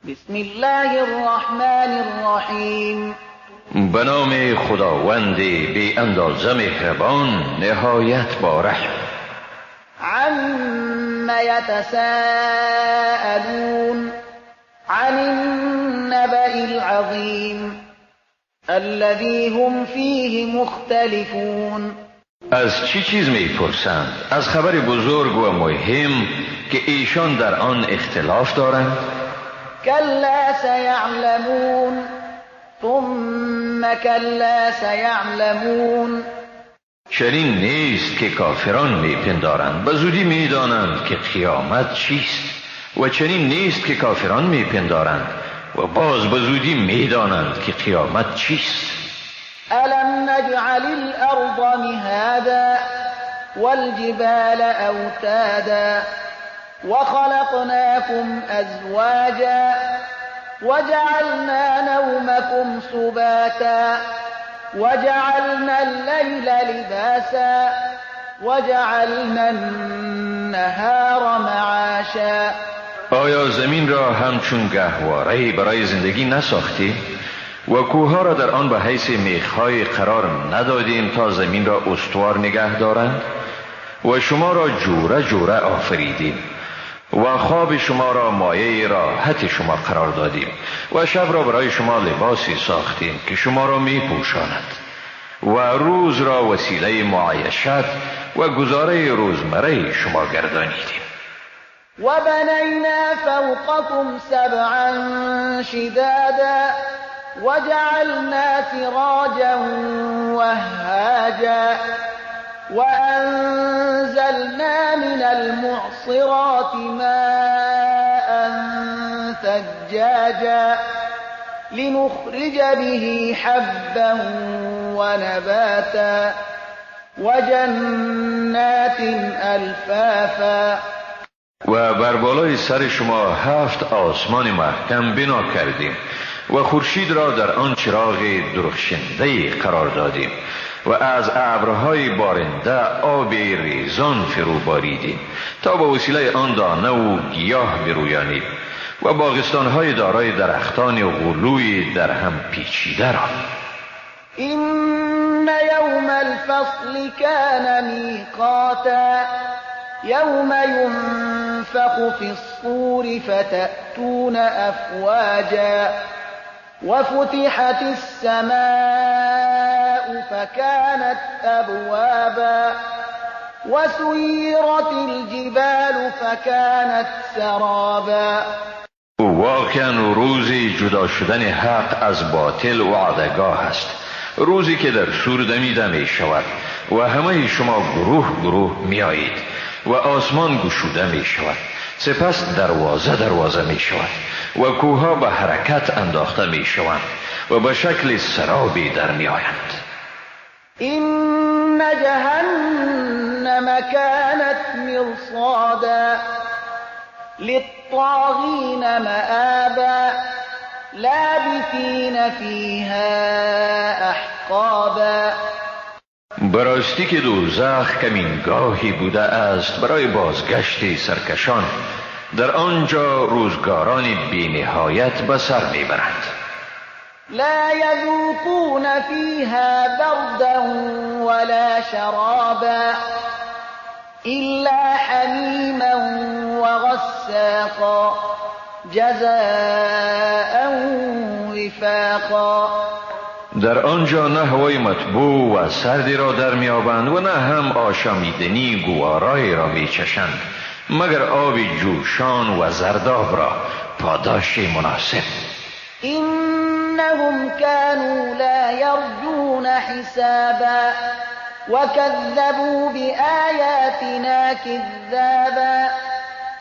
بسم الله الرحمن الرحیم. به نام خداوند بی اندازه مهربان، نهایت با رحم. عم یتساءلون عن النبأ العظیم الذی هم فیه مختلفون. از چی چیز میپرسند؟ از خبر بزرگ و مهم که ایشان در آن اختلاف دارند. کلا سیعلمون ثم کلا سیعلمون. چنین نیست که کافران میپندارند، به زودی میدانند که قیامت چیست، و چنین نیست که کافران میپندارند و باز به زودی میدانند که قیامت چیست. الم نجعل الارض مهادا والجبال اوتادا وخلقناكم ازواجا وجعلنا نومكم سباتا وجعلنا الليل لباسا وجعلنا النهار معاشا. آیا زمین را همچون گهواره‌ای برای زندگی نساختیم و کوه‌ها را در آن به حیث میخ‌های قرار ندادیم تا زمین را استوار نگه دارند؟ و شما را جوره جوره آفریدیم و خواب شما را مایه راحت شما قرار دادیم و شب را برای شما لباسی ساختیم که شما را می پوشاند و روز را وسیله معایشت و گزاره روزمره شما گردانیدیم. و بنینا فوقکم سبعا شدادا وجعلنا سراجا وهاجا وأنزلنا من المعصرات ماء ثجاجا لنخرج به حبا ونباتا وجنات ألفافا. و بر بالای سر شما 7 آسمان محکم بنا کردیم و خورشید را در آن چراغ درخشنده قرار دادیم و از ابرهای بارنده آب ریزان فرو باریدیم تا با وسیله آن دانه و گیاه برویانیم و باغستانهای دارای درختان غلوی در هم پیچیده را. این یوم الفصل کان میقاتا یوم ینفخ فی الصور فتأتون افواجا وفتحت السماء فكانت أبوابا وسيرت الجبال فكانت سرابا. واقعا روز جدا شدن حق از باطل وعدگاه است، روزی که در صور دمیده می شود و همه شما گروه گروه می آیید و آسمان گشوده می شود، سپس دروازه دروازه می شود و کوهها به حرکت انداخته می شوند و به شکل سرابی در می آیند. این جهنم كانت مرصادا للطاغین مآبا لابثین فیها احقابا. براستی که دوزخ کمینگاهی بوده است برای بازگشت سرکشان، در آنجا روزگاران بی‌نهایت به سر میبرند. لا یذوقون فیها بردا ولا شرابا الا حمیما وغساقا جزاء وفاقا. در آنجا نه هوای مطبوع و سردی را در میابند و نه هم آشامیدنی گوارایی را میچشند، مگر آب جوشان و زرداب را، پاداش مناسب. انهم كانوا لا یرجون حسابا وكذبوا بآیاتنا كذابا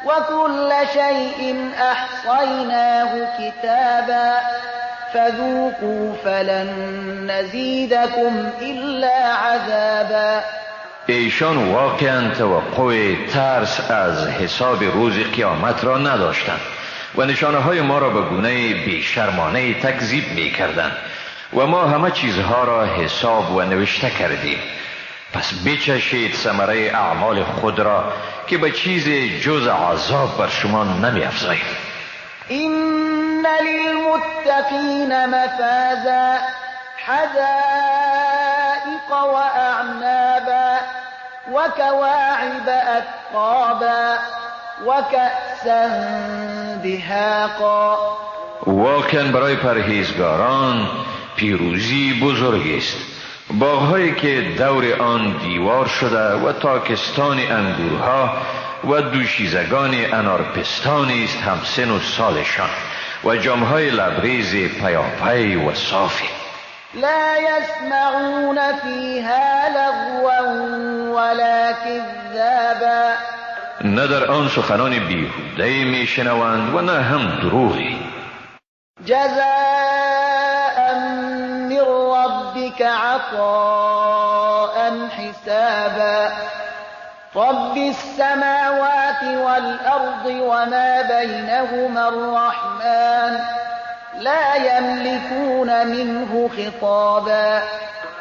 وكل شيء احصیناه کتابا فذوقوا فلن نزیدکم الا عذابا. ایشان واقعا توقع ترس از حساب روز قیامت را نداشتند و نشانه های ما را به گونه بیشرمانه تکذیب می کردند و ما همه چیزها را حساب و نوشته کردیم. پس بچشید ثمره اعمال خود را که به چیز جز عذاب بر شما نمی افزاییم. این للمتقین مفازا حدائق وأعنابا وكواعب أترابا وكأسا دهاقا. واقعا برای پرهیزگاران پیروزی بزرگ است. باغهایی که دور آن دیوار شده و تاکستان انگورها و دوشیزگان انارپستان است همسن و سالشان و جامهای لبریز پیاپی و صافی. لا يسمعون فيها لغوا ولا كذابا. نه در آن سخنان بیهوده میشنوند و نه هم دروغی. جزاء من ربك عطاء حسابا. رب السماوات والأرض وما بينهما الرحمن لا يملكون منه خطابا.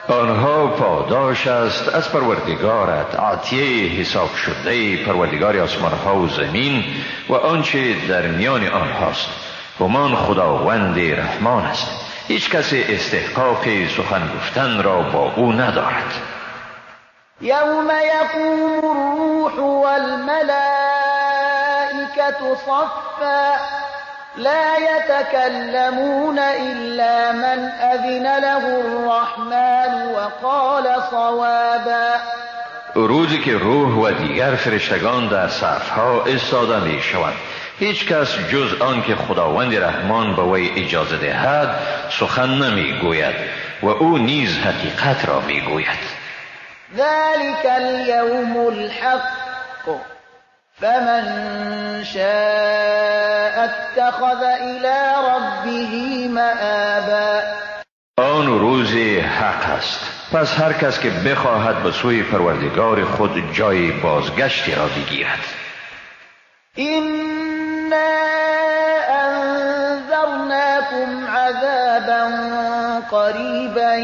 آنها پاداش است از پروردگارت، عطیه حساب شده پروردگار آسمانها و زمین و آنچه در میان آنهاست. همان خداوند رحمان است، هیچ کس استحقاق سخن گفتن را با او ندارد. یوم یقوم الروح والملائکة صفا لا يتكلمون إلا من أذن له الرحمن وقال صوابا. روزی که روح و دیگر فرشتگان در صفها ایستاده می شوند، هیچ کس جز آن که خداوند رحمان به وی اجازه دهد سخن نمی گوید و او نیز حقیقت را می گوید. ذلك اليوم الحق فمن شاء اتخذ إلى ربه مآبا. آن روز حق است، پس هر کس که بخواهد به سوی پروردگار خود جای بازگشتی را بگیرد. إنا أنذرناكم عذابا قريبا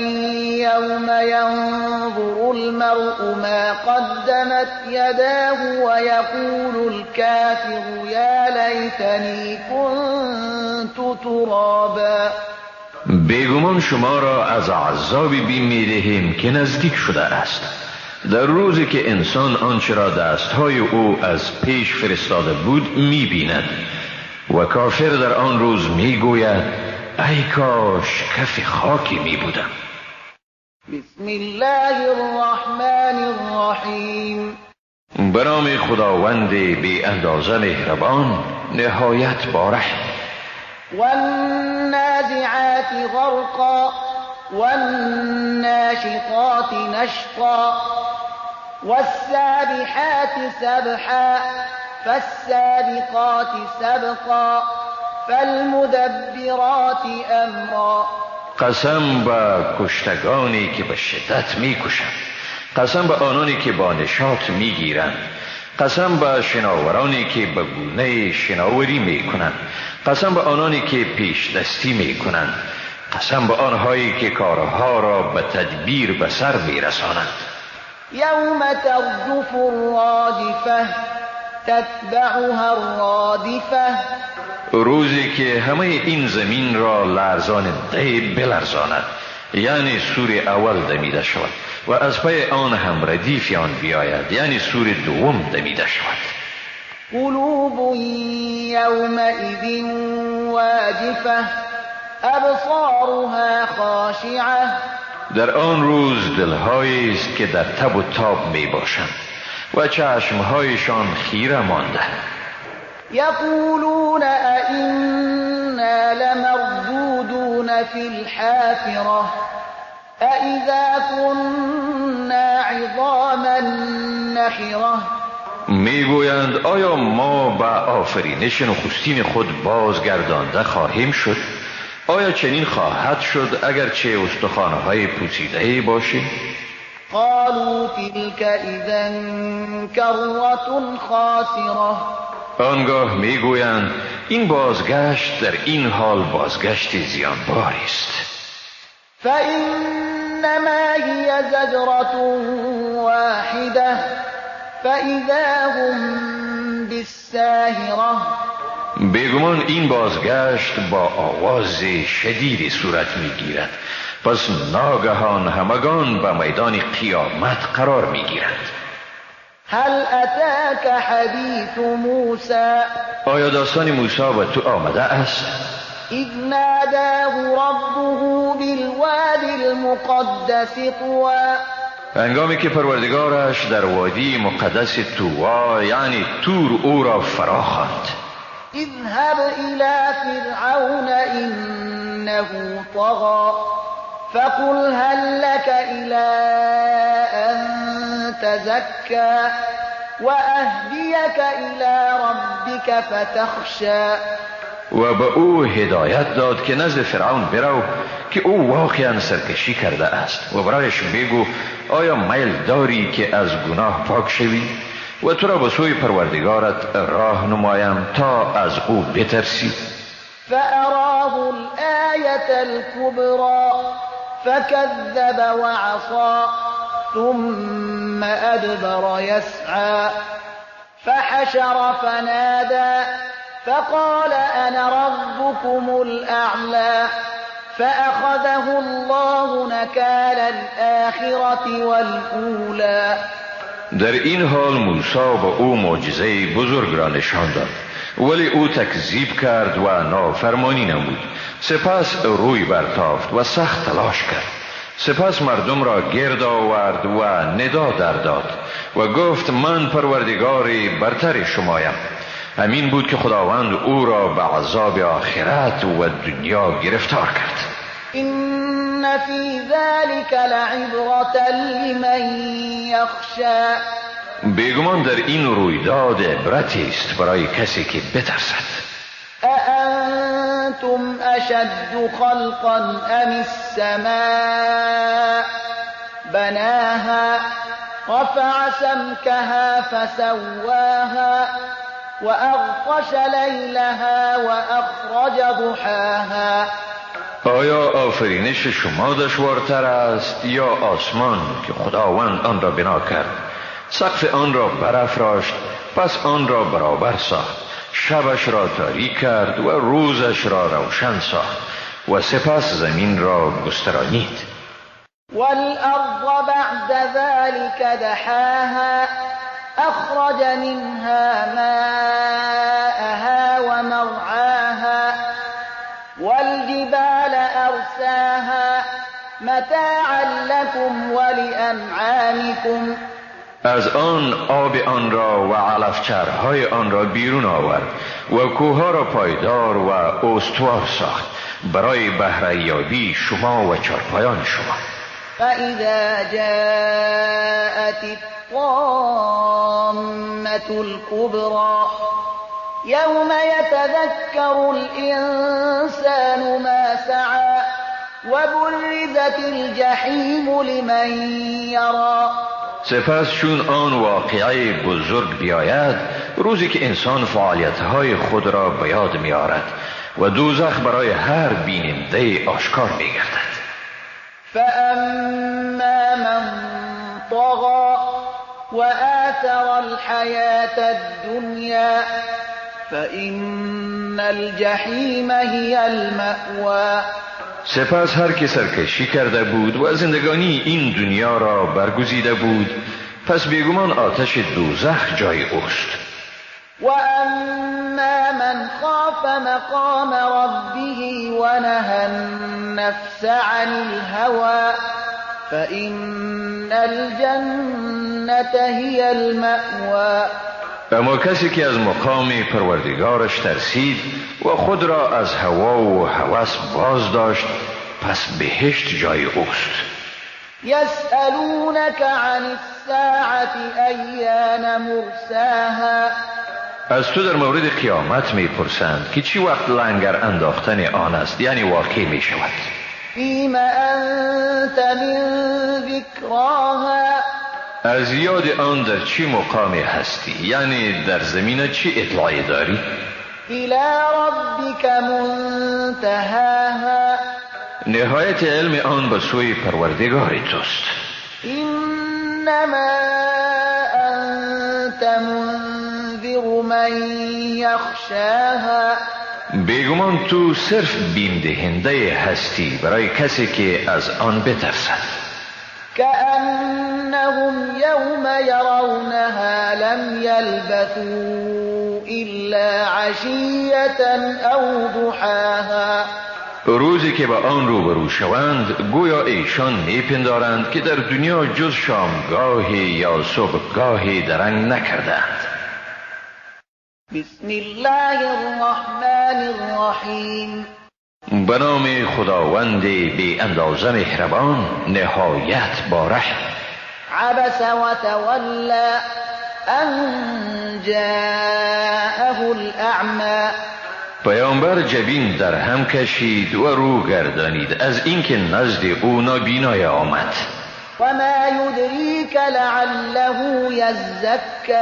يوم ينظر المرء ما قدمت يداه ويقول الكافر يا ليتني كنت ترابا. بیگمان شما را از عذابی بیم می‌دهیم که نزدیک شده است، در روزی که انسان آنچه را دستهای او از پیش فرستاده بود می‌بیند و کافر در آن روز می‌گوید ای کاش کف خاکی می‌بودم. بسم الله الرحمن الرحیم. به نام خداوند بی اندازه مهربان نهایت بارحم. والنازعات غرقا والناشطات نشطا والسابحات سبحا فالسابقات سبقا فالمدبرات امرا. قسم به کشتگانی که به شدت میکشند، قسم به آنانی که با نشاط میگیرند، قسم به شناورانی که به گونه شناوری میکنند، قسم به آنانی که پیش دستی میکنند، قسم به آنهایی که کارها را به تدبیر به سر میرسانند. یوم ترجف الراجفه تتبعها الرادفه. روزی که همه این زمین را لرزاننده بلرزاند، یعنی سور اول دمیده شود و از پی آن هم ردیف آن بیاید، یعنی سور دوم دمیده شود. قلوب یومئذ واجفه ابصارها خاشعه. در آن روز دلهایی است که در تب و تاب می باشند و چشمهایشان خیره مانده. یقولون أئنا لمردودون فی الحافرة أئذا كنا عظاما نخرة. میگویند آیا ما به آفرینش نخستین خود بازگردانده خواهیم شد؟ آیا چنین خواهد شد اگرچه استخوان‌های پوسیده باشیم؟ قالوا تلك اذا کرة خاسرة. آنگاه میگویند این بازگشت در این حال بازگشت زیانباری است. فإنما هي زجرة واحدة فإذا هم بالساهرة. بیگمان این بازگشت با آواز شدید صورت میگیرد. پس ناگهان همگان به میدان قیامت قرار میگیرند. هل اتاک حدیث موسی؟ آیا داستان موسی به تو آمده است؟ اذ ناداه ربه بالوادی المقدس طوی. هنگامی که پروردگارش در وادی مقدس طوی یعنی تور او را فرا خواند. اذهب الى فرعون انه طغى فقل هل لك الى ان تزكى واهديك الى ربك فتخشى. و به او هدایت داد که نزد فرعون برو که او واقعا سرکشی کرده است و برایش بگو آیا میل داری که از گناه پاک شوی و تو را به سوی پروردگارت راه نمایم تا از او بترسی. فأراه الآية الكبرى فكذب وعصى ثم أدبر يسعى فحشر فنادى فقال أنا ربكم الأعلى فأخذه الله نكال الآخرة والأولى. در این حال موسی به او معجزه بزرگ را نشان داد، ولی او تکذیب کرد و نافرمانی نمود. سپس روی برتافت و سخت تلاش کرد. سپس مردم را گرد آورد و ندا در داد و گفت من پروردگار برتر شمایم. همین بود که خداوند او را به عذاب آخرت و دنیا گرفتار کرد. إن في ذلك لعبرة لمن يخشى. بیگمان در این رویداد عبرتی است برای کسی که بترسد. أأنتم أشد خلقا أم السماء بناها رفع سمكها فسواها وأغطش ليلها وأخرج ضحاها. آیا آفرینش شما دشوارتر است یا آسمان که خداوند آن را بنا کرد، سقف آن را برافراشت، پس آن را برابر ساخت، شبش را تاریک کرد و روزش را روشن ساخت و سپس زمین را گسترانید. والأرض بعد ذلك دحاها أخرج منها ماءها ومرعاها والجبال أرساها متاعا لكم ولأنعامكم. از آن آب آن را و علفچرهای آن را بیرون آورد و کوهها را پایدار و استوار ساخت برای بهره‌یابی شما و چارپایان شما. فإذا جاءت الطامة الكبرى يوم يتذكر الإنسان ما سعى وبرزت الجحيم لمن يرى. سپس چون آن واقعه بزرگ بیاید، روزی که انسان فعالیت‌های خود را به یاد می‌آورد و دوزخ برای هر بیننده آشکار می‌گردد. فأما من طغى وآثر الحياة الدنيا فإن الجحیم هي المأوى. سپس هر که سرکشی کرده بود و زندگانی این دنیا را برگزیده بود، پس بیگمان آتش دوزخ جای اوست. و اما من خاف مقام ربه و نهى النفس عن الهوى فإن الجنة هي المأوى. اما کسی که از مقام پروردگارش ترسید و خود را از هوا و هوس باز داشت، پس بهشت جای اوست. یسألونک عن الساعة ایان مرساها. از تو در مورد قیامت میپرسند که چی وقت لنگر انداختن آن است، یعنی واقع می شود. فیم انت من ذکراها. از یاد آن در چی مقامی هستی، یعنی در زمینه چی اطلاعی داری؟ الی ربک منتهاها. نهایت علم آن به سوی پروردگار توست. انما انت منذر من لمن يخشاها. بیگمان تو صرف بیم دهنده هستی برای کسی که از آن بترسد. كأنهم يوم يرونها لم يلبثوا إلا عشية أو ضحاها. روزی که با آن روبرو شوند گویا ایشان میپندارند که در دنیا جز شامگاهی یا صبحگاهی درنگ نکردند. بسم الله الرحمن الرحیم. به نام خداوند بی اندازه مهربان نهایت با رحم. عبس وتولى ان جاءه الاعمى. پیامبر جبین در هم کشید و رو گردانید از اینکه نزد او نابینای آمد. و ما یدریک لعله یزکی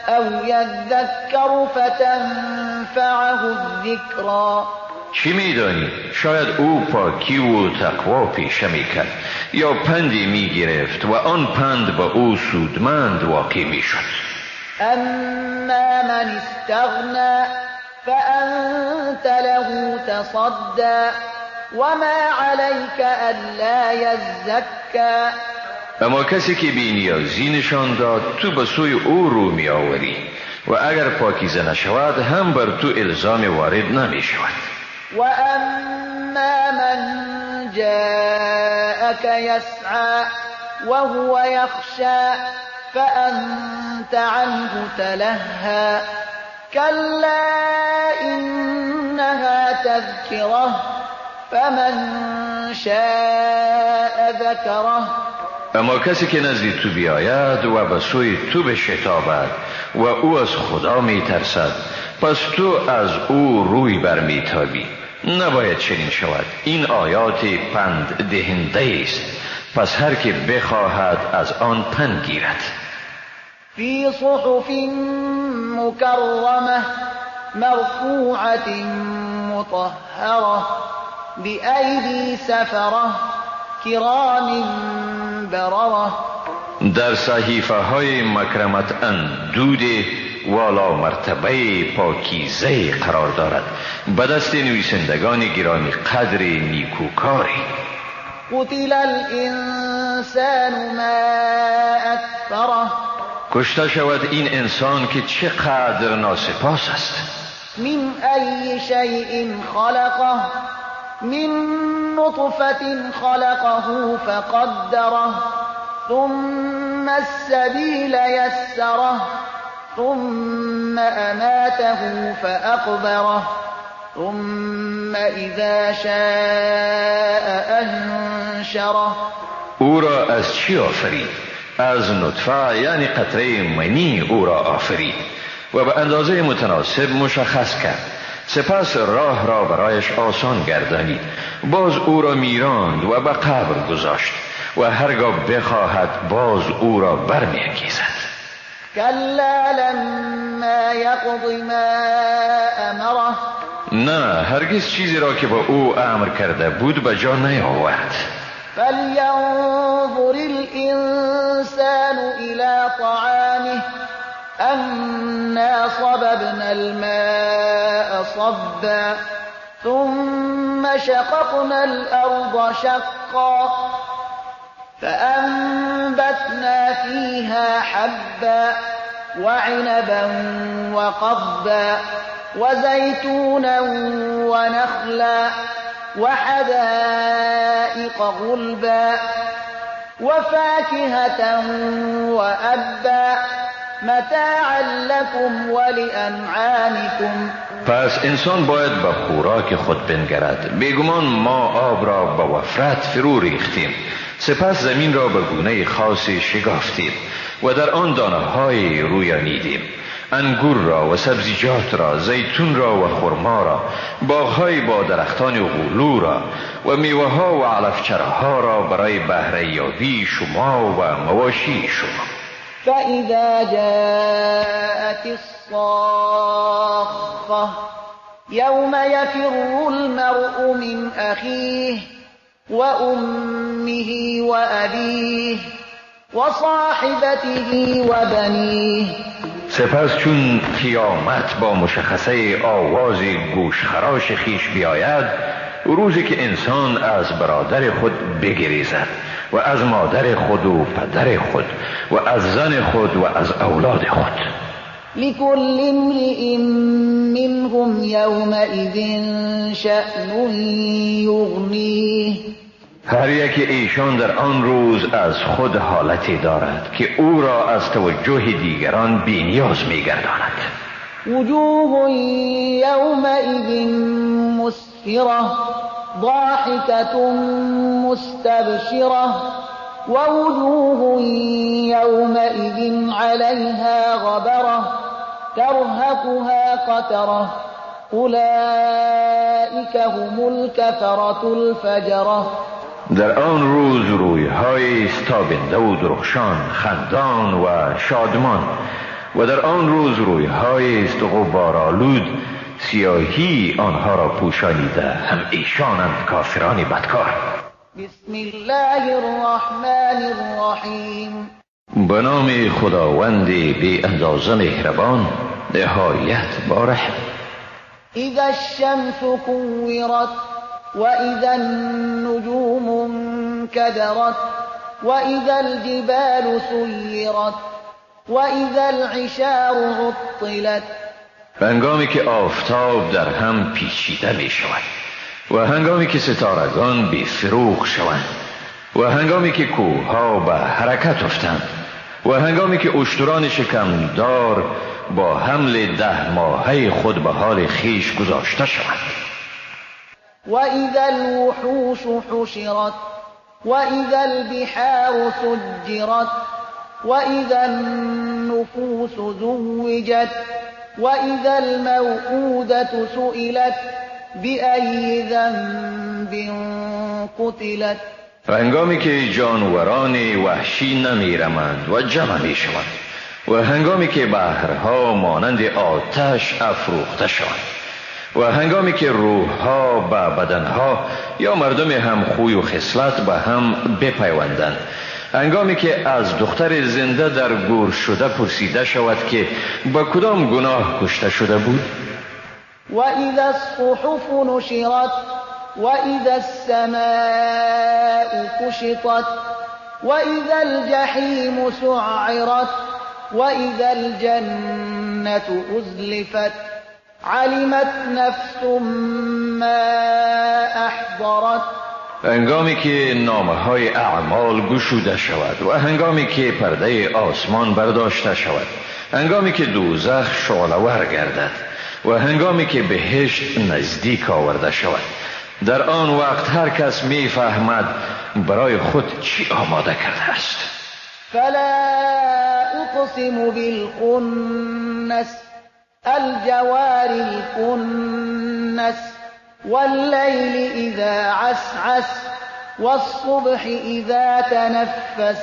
او یذکر فتنفعه الذکری. چی میدانی؟ شاید او پاکی و تقوا پیشه میکرد یا پندی میگرفت و آن پند به او سودمند واقع میشد. اما من استغنی فأنت له تصدى وما عليك ألا يزكى. اما کسی که بی نیازی نشان داد تو به سوی او رو می آوری و اگر پاکیزه نشود هم بر تو الزام وارد نمی شود. و اما من جاءك يسعى وهو يخشى فأنت عنه تلهى. كلا إنها تذكرة فمن شاء ذكره. اما کسی که نزد تو بیاید و به سوی تو بشتابد و او از خدا میترسد پس تو از او روی برمیتابی. نباید چنین شود. این آیات پند دهنده است، پس هر که بخواهد از آن پند گیرد. فی صحف مکرمه مرفوعة مطهرة بأیدی سفرة کرام بررة. در صحیفه های مکرمت اندود والا مرتبه پاکیزه قرار دارد به دست نویسندگان گرامی قدر نیکوکاری. قتل الانسان ما اکفره. کشته شود این انسان که چقدر ناسپاس است. من ای شیء خلقه من نطفة خلقه فقدره ثم السبیل یسره ثم اماته فاقبره ثم اذا شاء انشره. او را از چی آفرید؟ از نطفه یعنی قطره منی او را آفرید و به اندازه متناسب مشخص کرد. سپس راه را برایش آسان گردانید، باز او را میراند و به قبر گذاشت و هرگاه بخواهد باز او را برمیانگیزد. کلا لما یقض ما امره. نه، هرگز چیزی را که با او امر کرده بود به جا نیاورد. فلینظر الانسان الى طعامه انا صببنا الماء صبا ثم شققنا الارض شقا فأنبتنا فيها حبا وعنبا وقضبا وزيتونا ونخلا وحدائق غلبا وفاكهة وأبا متاعا لكم ولأنعامكم. پس انسان باید به خوراک خود بنگرد. بیگمان ما آب را به وفرت فرو ریختیم، سپس زمین را به گونه خاصی شگافتیم و در آن دانه های رویانیدیم، انگور را و سبزیجات را، زیتون را و خرما را، باغهای با درختان غلو را و میوه ها و علفچرها را برای بهره یابی شما و مواشی شما. فإذا جاءت الصاخة يوم يفر المرء من أخيه وأمه وأبيه وصاحبته وبنيه سپس چون قیامت با مشخصه آواز گوشخراش خیش بیاید، روزی که انسان از برادر خود بگریزد و از مادر خود و پدر خود و از زن خود و از اولاد خود. لكل امرئ منهم يومئذ شأن یغنیه. هر یک ایشان در آن روز از خود حالتی دارد که او را از توجه دیگران بی‌نیاز می‌گرداند. وجوه یومئذ مسفرة ضاحكة مستبشرة ووجوه يومئذ عليها غبرة ترهقها قترة أولئك هم الكفرة الفجرة. در آن روز رویهای تابنده و درخشان، خندان و شادمان، و در آن روز رویهای است غبارآلود، سیاهی آنها را پوشانیده، هم ایشانند کافران بدکار. بسم الله الرحمن الرحیم. به نام خداوند بی اندازه مهربان، نهایت با رحم. اذا الشمس كورت واذا النجوم انكدرت واذا الجبال سيرت واذا العشار عطلت. هنگامی که آفتاب در هم پیچیده می شود و هنگامی که ستارگان بی فروغ شوند و هنگامی که کوهها به حرکت افتند و هنگامی که اشتران شکمدار با حمل 10 ماهه خود به حال خیش گذاشته شوند. و اذا الوحوش حشرت و اذا البحار سجرت و اذا النفوس زوجت و اذا الموءودة سئلت بأی ذنب قتلت. هنگامی که جانوران وحشی نمیرمند و جمع می شوند و هنگامی که بحرها مانند آتش افروخته شوند و هنگامی که روحها به بدنها یا مردم هم خوی و خصلت به هم بپیوندند، هنگامی که از دختر زنده در گور شده پرسیده شود که با کدام گناه کشته شده بود. و اذا الصحف نشرت و اذا السماء کشطت و اذا الجحیم سعرت و اذا الجنة ازلفت علمت نفس ما احضرت. هنگامی که نامه های اعمال گشوده شود و هنگامی که پرده آسمان برداشته شود، هنگامی که دوزخ شعله‌ور گردد و هنگامی که بهشت نزدیک آورده شود، در آن وقت هر کس میفهمد برای خود چی آماده کرده است. فلا اقسم بالخنس الجوار الكنس واللیل اذا عسعس والصبح اذا تنفس.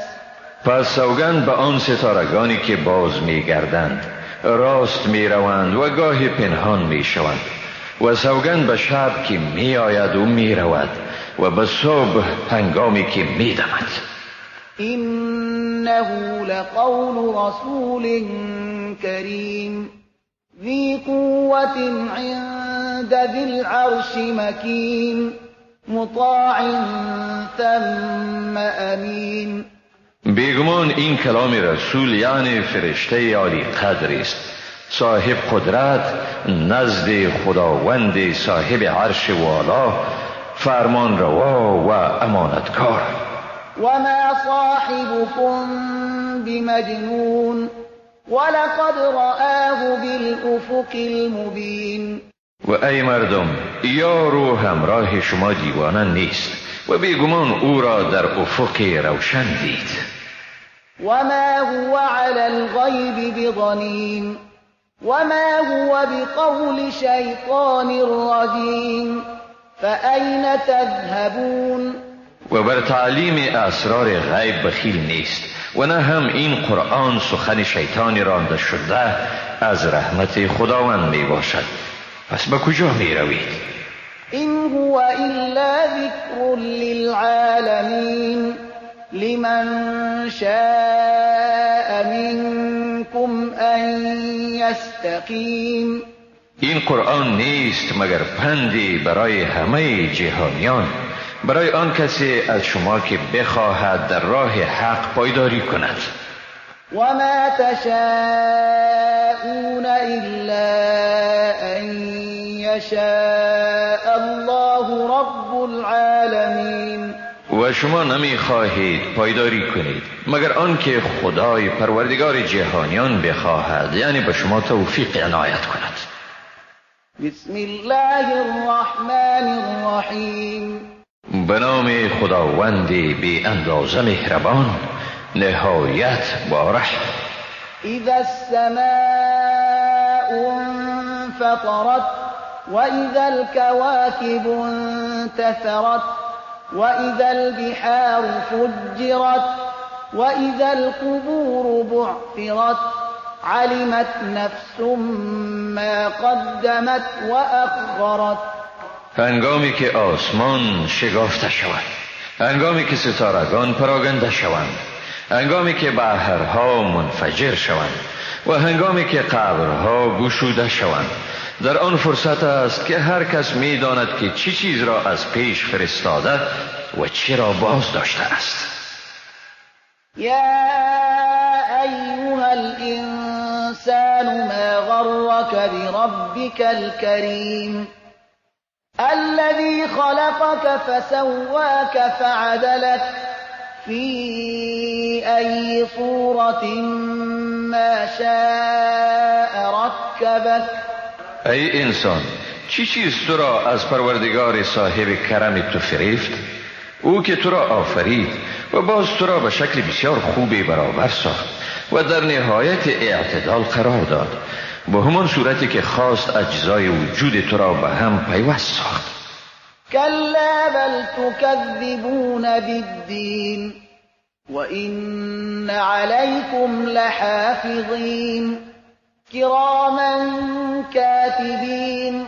پس سوگند به آن ستارگانی که باز میگردند، راست میروند و گاهی پنهان میشوند، و سوگند به شب که میآید و میرود و به صبح هنگامی که میدمد. انه لقول رسول کریم ذی قوة عند ذی العرش مکین مطاع ثم امین. بیگمان این کلام رسول یعنی فرشته عالی قدر است، صاحب قدرت نزد خداوند صاحب عرش والا، فرمان روا و امانتکار. و ما صاحبكم بمجنون ولقد رآه بالافق المبین. و ای مردم، یار و همراه شما دیوانه نیست و بیگمان او را در افق روشن دید. و ما هو علی الغیب بضنین و ما هو بقول شیطان رجیم فأین تذهبون. و بر تعلیم اسرار غیب بخیل نیست و نه هم این قرآن سخن شیطان رانده شده از رحمت خداوند می باشد. پس به کجا می روید؟ این هو الا ذکر للعالمین لمن شاء منكم ان يستقيم. این قرآن نیست مگر پندی برای همه جهانیان، برای آن کسی از شما که بخواهد در راه حق پایداری کند. وما تشاءون إلا أن يشاء الله رب العالمين. و شما نمیخواهید پایداری کنید مگر آنکه خدای پروردگار جهانیان بخواهد، یعنی به شما توفیق عنایت کند. بسم الله الرحمن الرحیم. به نام خداوند بی اندازه مهربان، نهایت با رحم. اذا السماء انفطرت واذا الكواكب انتثرت واذا البحار فجرت واذا القبور بعثرت علمت نفس ما قدمت وأخرت. هنگامی که آسمان شگافته شود، هنگامی که ستارگان پراگنده شوند، هنگامی که بحرها منفجر شوند و هنگامی که قبرها گشوده شوند، در آن فرصت است که هر کس می داند که چی چیز را از پیش فرستاده و چی را باز داشته است. یا ایها الانسان ما غرک بربک الكریم الذي خلقك فسواك فعدلك في أي صورة ما شاء ركبك. ای انسان، چی چیز تو را از پروردگار صاحب کرم تو فریفت؟ او که تو را آفرید و باز تو را به شکل بسیار خوبی برابر ساخت و در نهایت اعتدال قرار داد، به همان صورتی که خواست اجزای وجود تو را به هم پیوست ساخت. کلا بل تکذبون بالدین وإن علیکم لحافظین کراما کاتبین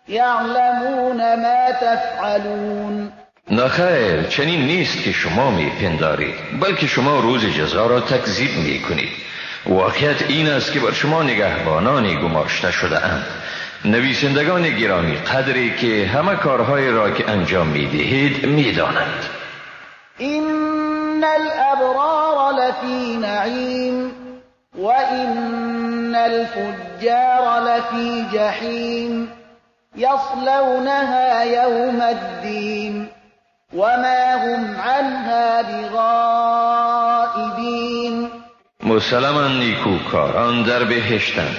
یعلمون ما تفعلون. نخیر، چنین نیست که شما میپندارید، بلکه شما روز جزا را تکذیب میکنید. واقعیت این است که بر شما نگهبانانی گماشته شده اند، نویسندگان گرامی قدری که همه کارهای را که انجام میدهید میدانند. این الابرار لفی نعیم و این الفجار لفی جحیم یصلونها یوم الدین وما هم عنها بغائبین. مسلما نیکوکاران در بهشتند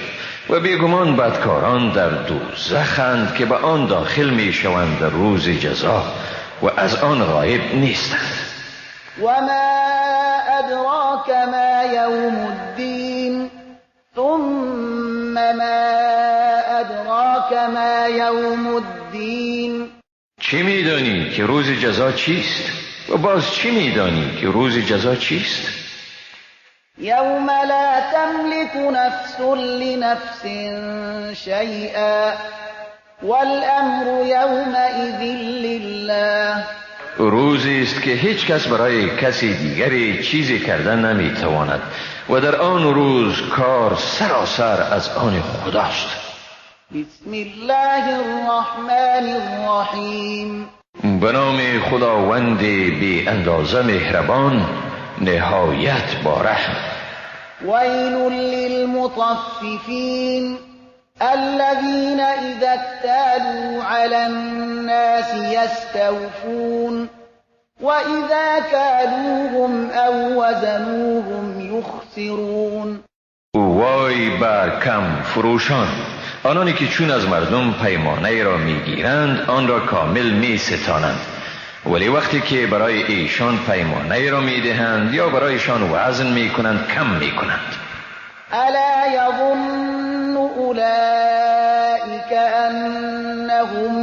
و بیگمان بدکاران در دوزخند که به آن داخل می شوند در روز جزا و از آن غایب نیستند. و ما ادراک ما یوم الدین ثم ما ادراک ما یوم الدین. چی میدانی که روز جزا چیست؟ و باز چی میدانی که روز جزا چیست؟ یوم لا تملك نفس لنفس شیئا والامر یومئذ لله. روزی است که هیچ کس برای کسی دیگری چیزی کردن نمیتواند و در آن روز کار سراسر از آن خداست. بسم الله الرحمن الرحیم. به نام خداوند بی اندازه مهربان، نهایت با رحم. ویل للمطففین الذین اذا اكتالوا علی الناس یستوفون واذا کالوهم او وزنوهم یخسرون. وای بر کم فروشان، آنانی که چون از مردم پیمانه را میگیرند آن را کامل می ستانند، ولی وقتی که برای ایشان پیمانه را میدهند یا برایشان وزن میکنند کم میکنند. الا یظن اولئک انهم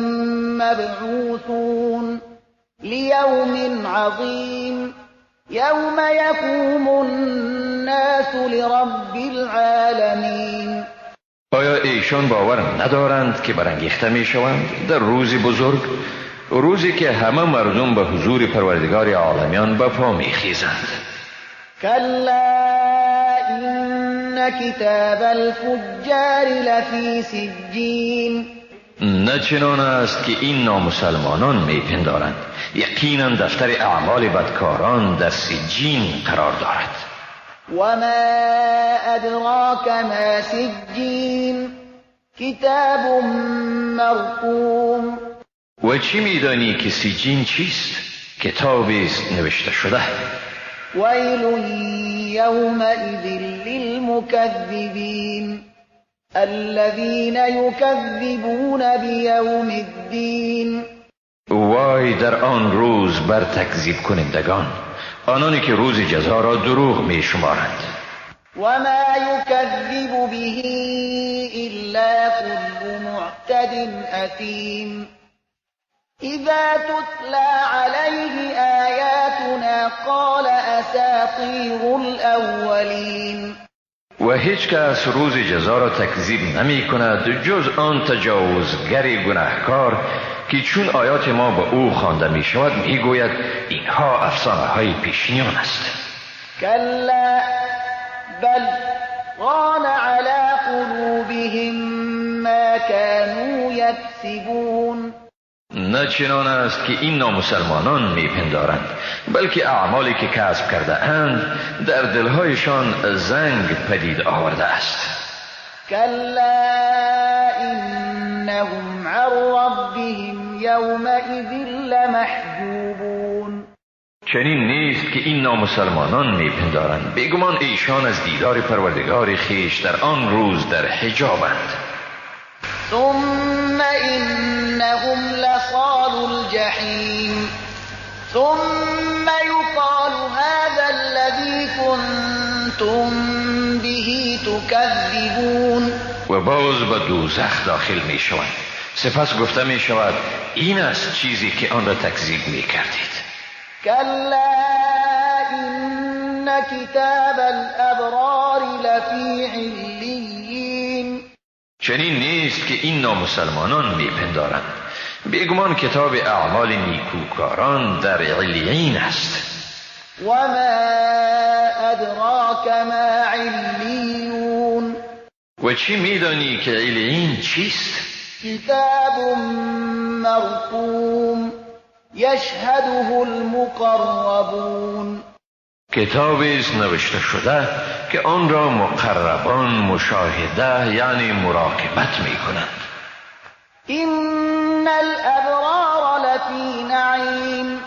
مبعوثون لیوم عظیم یوم یقوم الناس لرب العالمین. آیا ایشان باور ندارند که برانگیخته میشوند در روز بزرگ، روزی که همه مردم به حضور پروردگار عالمیان به پا میخیزند؟ کلا این کتاب الفجار لفی سجین. نه چنان است که این نامسلمانان میپندارند، یقینا دفتر اعمال بدکاران در سجین قرار دارد. و ما ادراک ما سجین کتاب مرقوم. و چی میدانی که سجین چیست؟ کتابی است نوشته شده. ویل یومئذ للمکذبین الذین یکذبون بیوم الدین. وای در آن روز بر تکذیب کنندگان، آنانی که روز جزا را دروغ می شمارند. و ما یکذب به الا كل معتد اثیم. اذا تتلى علیه آیاتنا قال اساطیر الاولین. و هیچ کس روز جزا را تکذیب نمی کند جز آن تجاوزگر گناهکار که چون آیات ما به او خوانده می شود می گوید اینها افسانه های پیشینیان است. کلا بل ران علی قلوبهم ما كانوا یکسبون. نه چنان است که این نامسلمانان میپندارند، بلکه اعمالی که کسب کرده اند در دلهایشان زنگ پدید آورده است. کلا انهم عن ربهم یومئذ لمحجوبون. چنین نیست که این نامسلمانان میپندارند، بیگمان ایشان از دیدار پروردگار خویش در آن روز در حجابند. ثم إنهم لصال الجحیم ثم يقال هذا الذي كنتم به تكذبون. و باز به دوزخ داخل می شوند. سپس گفته می شود این است چیزی که آن را تکذیب می کردید. کلا إن کتاب الابرار لفی علیین. چنین نیست که این نامسلمانان میپندارند، بیگمان کتاب اعمال نیکوکاران در علیین است. و ما ادراک ما علیون. و چی میدانی که علیین چیست؟ کتاب مرقوم یشهده المقربون. کتابی است نوشته شده که آن را مقربان مشاهده یعنی مراقبت می کنند. إن الأبرار لفی نعیم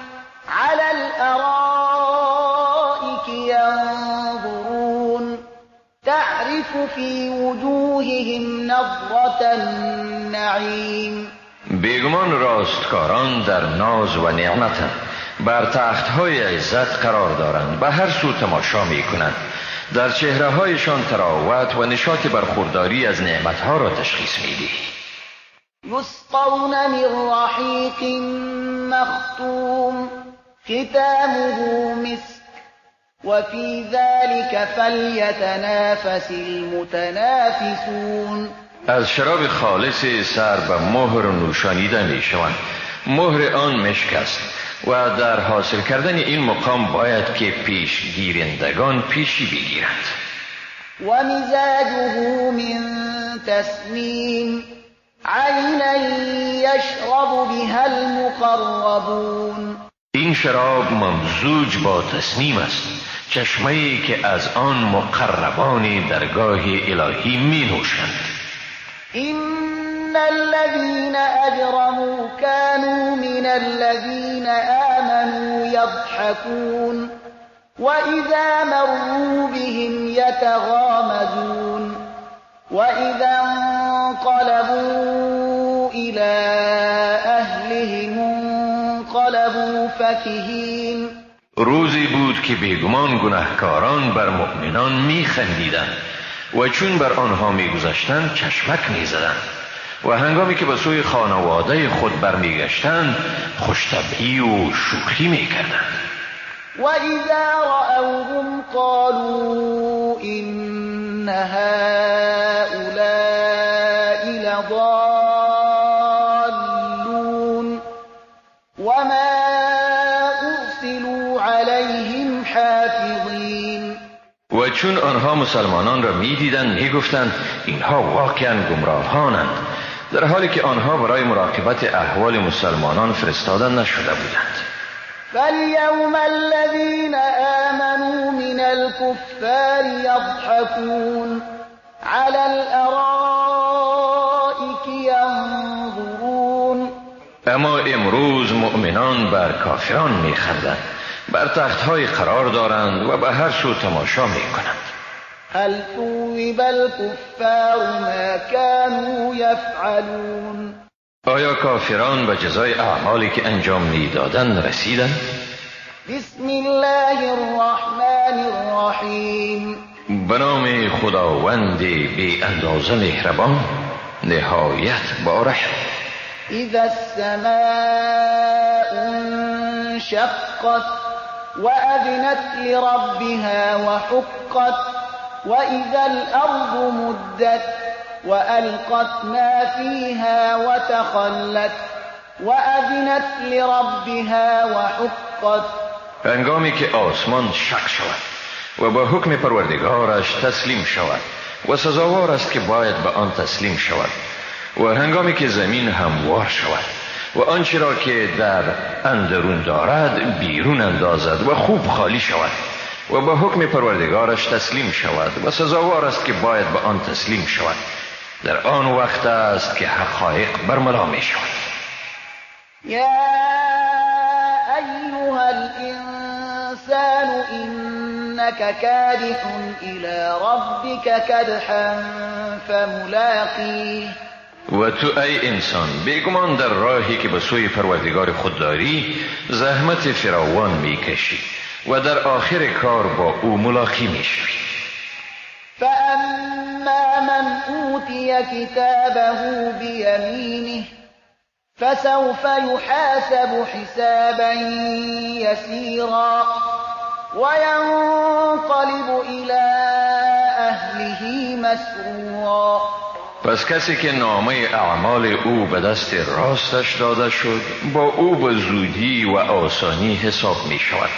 علی الأرائک ینظرون تعرف فی وجوههم نضرة النعیم. بیگمان راستکاران در ناز و نعمتند، بر تختهای عزت قرار دارند، به هر سو تماشا می کنند، در چهره هایشان تراوت و نشاط برخورداری از نعمتها را تشخیص می دهی. یسقون من رحیق مختوم ختامه مسک و فی ذلك فلیتنافس المتنافسون. از شراب خالص سر به مهر نوشانیده می شوند، مهر آن مشک است و در حاصل کردن این مقام باید که پیشگیرندگان پیشی بگیرند. و مزاجه من تسنیم عینا یشرب بها المقربون. این شراب ممزوج با تسنیم است، چشمه‌ای که از آن مقربان درگاه الهی می نوشند. إن الذين أجرموا كانوا من الذين آمنوا يضحكون وإذا مروا بهم يتغامزون وإذا انقلبوا إلى أهلهم انقلبوا فكهين. روزی بود که بیگمان گناهکاران بر مؤمنان میخندیدند و چون بر آنها میگذشتند چشمک میزدند و هنگامی که به سوی خانواده خود برمیگشتند خوشطبعی و شوخی میکردند. و اذا رأوهم قالوا إن هؤلاء لضالون وما أرسلوا عليهم حافظين. و چون آنها مسلمانان را می‌دیدند می‌گفتند اینها واقعا گمراهانند، در حالی که آنها برای مراقبت احوال مسلمانان فرستاده نشده بودند. فاليوم الذين آمنوا من الكفار يضحكون على الأرائك ينظرون. اما امروز مؤمنان بر کافران میخندند، بر تختهای قرار دارند و به هر سو تماشا میکنند. هل ثوب الكفار ما كانوا يفعلون. آیا کافران به جزای اعمالی که انجام میدادند رسیدند؟ بسم الله الرحمن الرحیم. به نام خداوند بی اندازه مهربان، نهایت با رحم. اذا السماء انشقت وأذنت لربها وحقت وإذا الأرض مدت وألقت ما فيها وتخلت وأذنت لربها وحقت. هنگامی که آسمان شق شود و با حکم پروردگارش تسلیم شود و سزاوار است که باید به آن تسلیم شود، و هنگامی که زمین هموار شود و آنچه را که در اندرون دارد بیرون اندازد و خوب خالی شود و با حکم پروردگارش تسلیم شود و سزاوار است که باید به آن تسلیم شود، در آن وقت است که حقایق برملا می شود. یا ایها الانسان انک کادح الی ربک کدحا فملاقیه. و تو ای انسان بیگمان در راهی که به سوی پروردگار خود داری زحمت فراوان میکشی و در آخر کار با او ملاقی میشوی. فاما من اوتی کتابه بیمینه فسوف یحاسب حسابا یسیرا وینقلب الی اهله مسرورا. پس کسی که نامه اعمال او به دست راستش داده شد با او به زودی و آسانی حساب می شود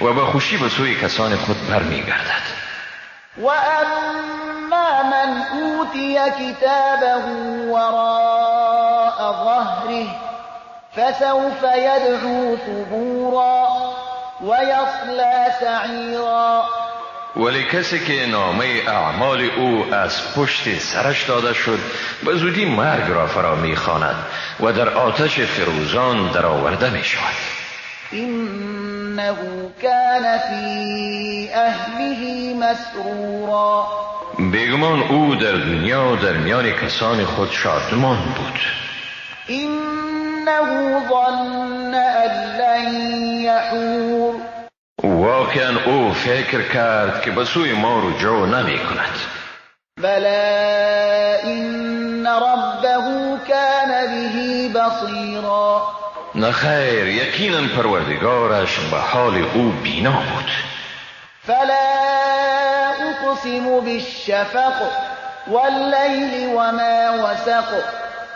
و به خوشی به سوی کسان خود برمی گردد. و اما من اوتی کتابه وراء ظهره فسوف یدعو ثبورا ویصلی سعیرا. ولی کسی که نامه اعمال او از پشت سرش داده شد به زودی مرگ را فرا می‌خواند و در آتش فروزان درآورده می‌شود. انه کان فی اهله مسرورا. بیگمان او در دنیا در میان کسان خود شادمان بود. انه ظن ان لن یحور. واقعا او فکر کرد که به سوی ما رجوع نمی کند. بلی ان ربه کان به بصیرا. نخیر، یقینا پروردگارش به حال او بینا بود. فلا اقسم بالشفق واللیل وما وسق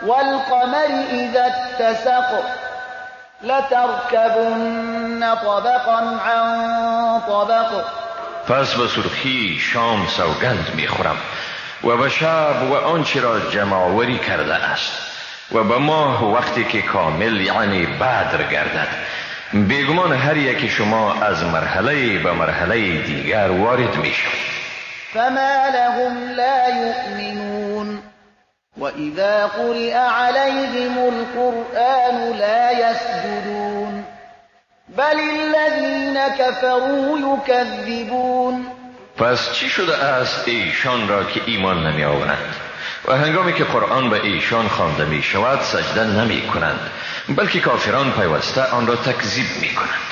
والقمر اذا اتسق لتركبن طبقا عن طبق. پس به سرخی شام سوگند میخورم و به شب و آنچه را جمع‌آوری کرده است و به ماه وقتی که کامل یعنی بدر گردد. بیگمان هر یک شما از مرحله به مرحله دیگر وارد میشوید. فما لهم لا یؤمنون وَإِذَا قُرِئَ عَلَيْهِمُ الْقُرْآنُ لَا يَسْجُدُونَ بَلِ الَّذِينَ كَفَرُوا يُكَذِّبُونَ. پس چی شده است ایشان را که ایمان نمی آورند و هنگامی که قرآن به ایشان خوانده می شود سجده نمی کنند، بلکه کافران پیوسته آن را تکذیب می کنند.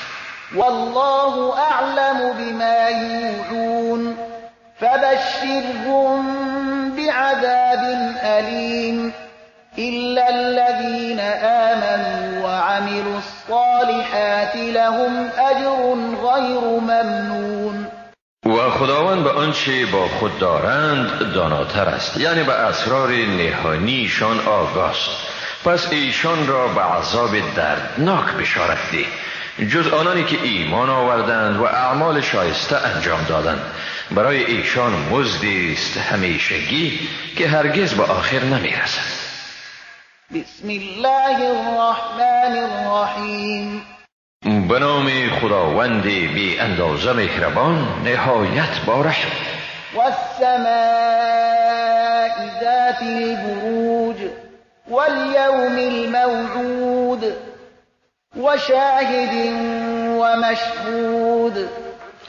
والله اعلم بما یوعون فبشرهم بعذاب أليم إلا الذين آمنوا وعملوا الصالحات لهم أجر غير ممنون. و خداوند به آنچه با خود دارند داناتر است، یعنی به اسرار نهانیشان آگاست. پس ایشان را به عذاب دردناک بشارت ده، جز آنانی که ایمان آوردند و اعمال شایسته انجام دادند، برای ایشان مزدی است همیشگی که هرگز به آخر نمیرسد. بسم الله الرحمن الرحیم. به نام خداوند بی اندازه مهربان، نهایت با رحم. والسماء ذات البروج واليوم الموعود وشاهد ومشهود.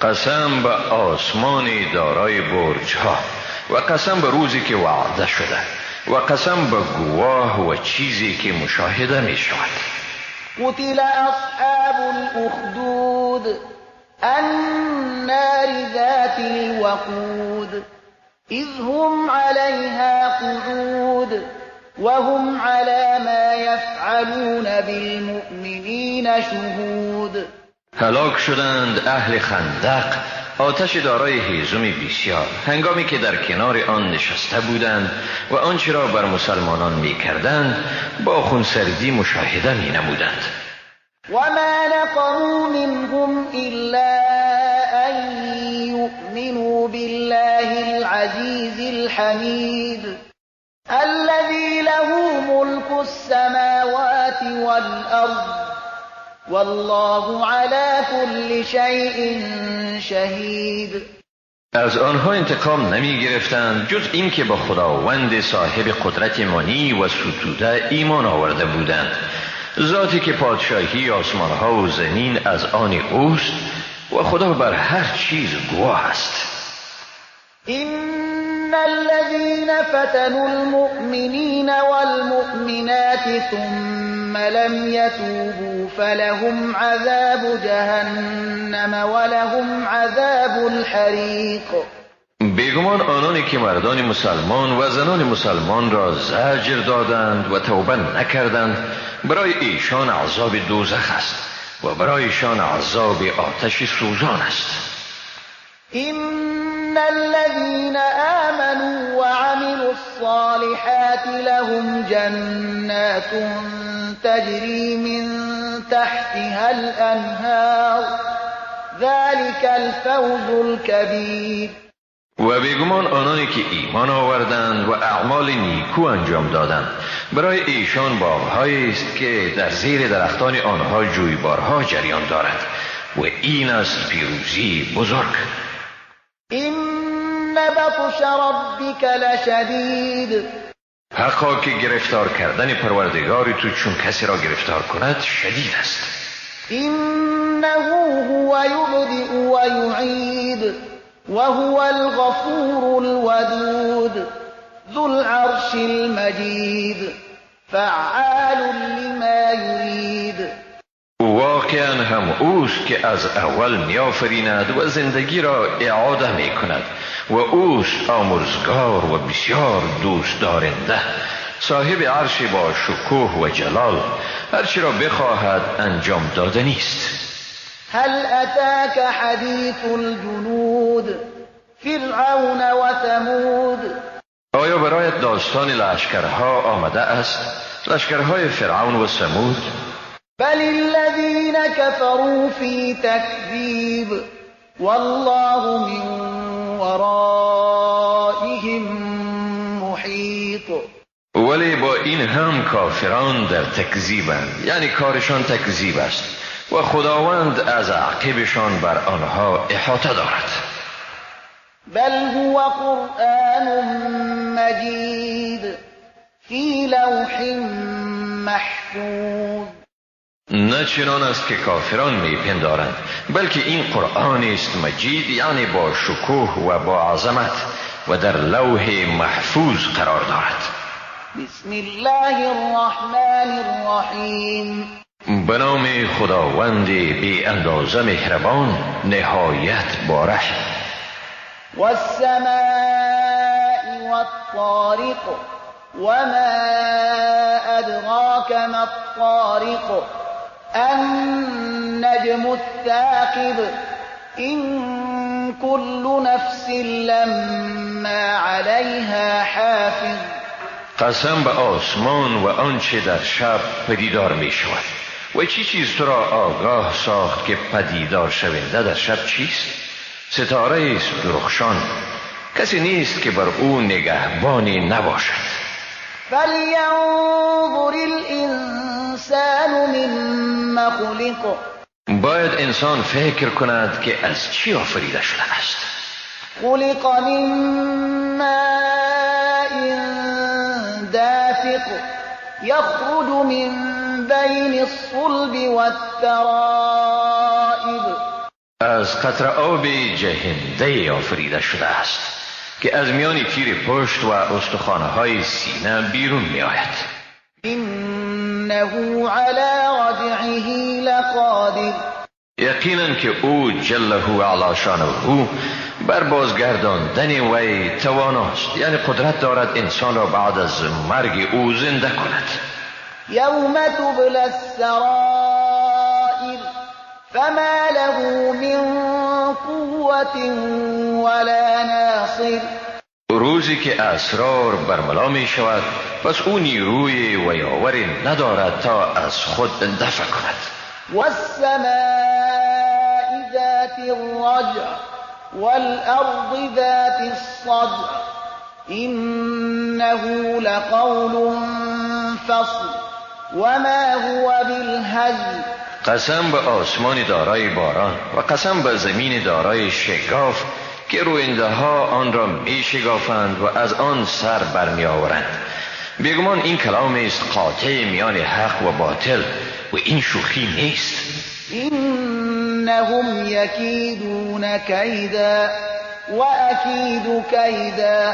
قسم به آسمان دارای برجها و قسم به روزی که وعده شده و قسم به گواه و چیزی که مشاهده می شود. قتل اصحاب الاخدود النار ذات الوقود اذ هم عليها قعود وهم على ما يفعلون بالمؤمنین شهود. هلاک شدند اهل خندق، آتش دارای هیزم بسیار، هنگامی که در کنار آن نشسته بودند و آنچه را بر مسلمانان می کردند با خونسردی مشاهده می نمودند. و ما نقموا منهم الا ان یؤمنوا بالله العزیز الحمید الذي له ملك السماوات والأرض والله على كل شيء شهید. از آنها انتقام نمی گرفتند جز اینکه با خداوند صاحب قدرت مانی و ستوده ایمان آورده بودند، ذاتی که پادشاهی آسمانها و زمین از آن اوست و خدا بر هر چیز گواه است. إن الذين فتنوا المؤمنين والمؤمنات ثم لم يتوبوا فلهم عذاب جهنم ولهم عذاب الحریق. بیگمان آنانی که مردان مسلمان و زنان مسلمان را زجر دادند و توبه نکردند، برای ایشان عذاب دوزخ است و برای ایشان عذاب آتش سوزان است. إن الذين آمنوا وعملوا الصالحات لهم جنات تجري من تحتها الأنهار ذلك الفوز الكبير. و بیگمان آنانی که ایمان آوردند و اعمال نیکو انجام دادند، برای ایشان باغهایی است که در زیر درختان آنها جویبارها جریان دارد و این است پیروزی بزرگ. إن بطش ربك لشدید. حقا که گرفتار کردن پروردگار تو چون کسی را گرفتار کند شدید است. إنه هو یبدئ و یعید وهو الغفور الودود ذو العرش المجید فعال لما یرید. واقعا هم اوست که از اول میآفریند و زندگی را اعاده می کند و اوست آمرزگار و بسیار دوست دارنده، صاحب عرش با شکوه و جلال، هرچی را بخواهد انجام داده نیست. هل اتاک حدیث الجنود فرعون و ثمود. آیا برایت داستان لشکرها آمده است؟ لشکرهای فرعون و ثمود؟ بل الذين كفروا في تكذيب والله من ورائهم محيط. ولی با این هم کافران در تکذیبند، یعنی کارشان تکذیب است و خداوند از عقبشان بر آنها احاطه دارد. بل هو قرآن مجید فی لوح محفوظ. نه چنان است که کافران میپندارند، بلکه این قرآن است مجید، یعنی با شکوه و با عظمت و در لوح محفوظ قرار دارد. بسم الله الرحمن الرحیم. به نام خداوند بی اندازه مهربان، نهایت با رحم. والسماء والطارق وما ادراک ما الطارق النجم الثاقب إن كل نفس لما عليها حافظ. قسم به آسمان و آنچه در شب پدیدار می شود و چی چیز تو را آگاه ساخت که پدیدار شونده در شب چیست؟ ستاره است درخشان، کسی نیست که بر او نگهبانی نباشد. فلینظر الانسان مما خلق. باید انسان فکر کند که از چی آفریده شده است. خلق من ماء دافق یخرج من بین الصلب والترائب. از قطره آب جهنده آفریده شده است که از میان تیر پشت و استخوان‌های سینه بیرون می آید. انه علی رجعه لقادر. یقینا که او جله علی شانه بر بازگرداندن وی تواناست، یعنی قدرت دارد انسان را بعد از مرگ او زنده کند. یوم تبلی السرائر فما له من قوة ولا ناصر. روزی که اسرار برملا می شود، پس او نیروی و یاوری ندارد تا از خود دفع کند. والسماء ذات الرجع والأرض ذات الصدع إنه لقول فصل وما هو بالهزل. قسم به آسمان دارای باران و قسم به زمین دارای شگاف که روینده ها آن را می شگافند و از آن سر برمی آورند. بیگمان این کلام است قاطع میان حق و باطل و این شوخی نیست. انهم یکیدون کیدا و اکید کیدا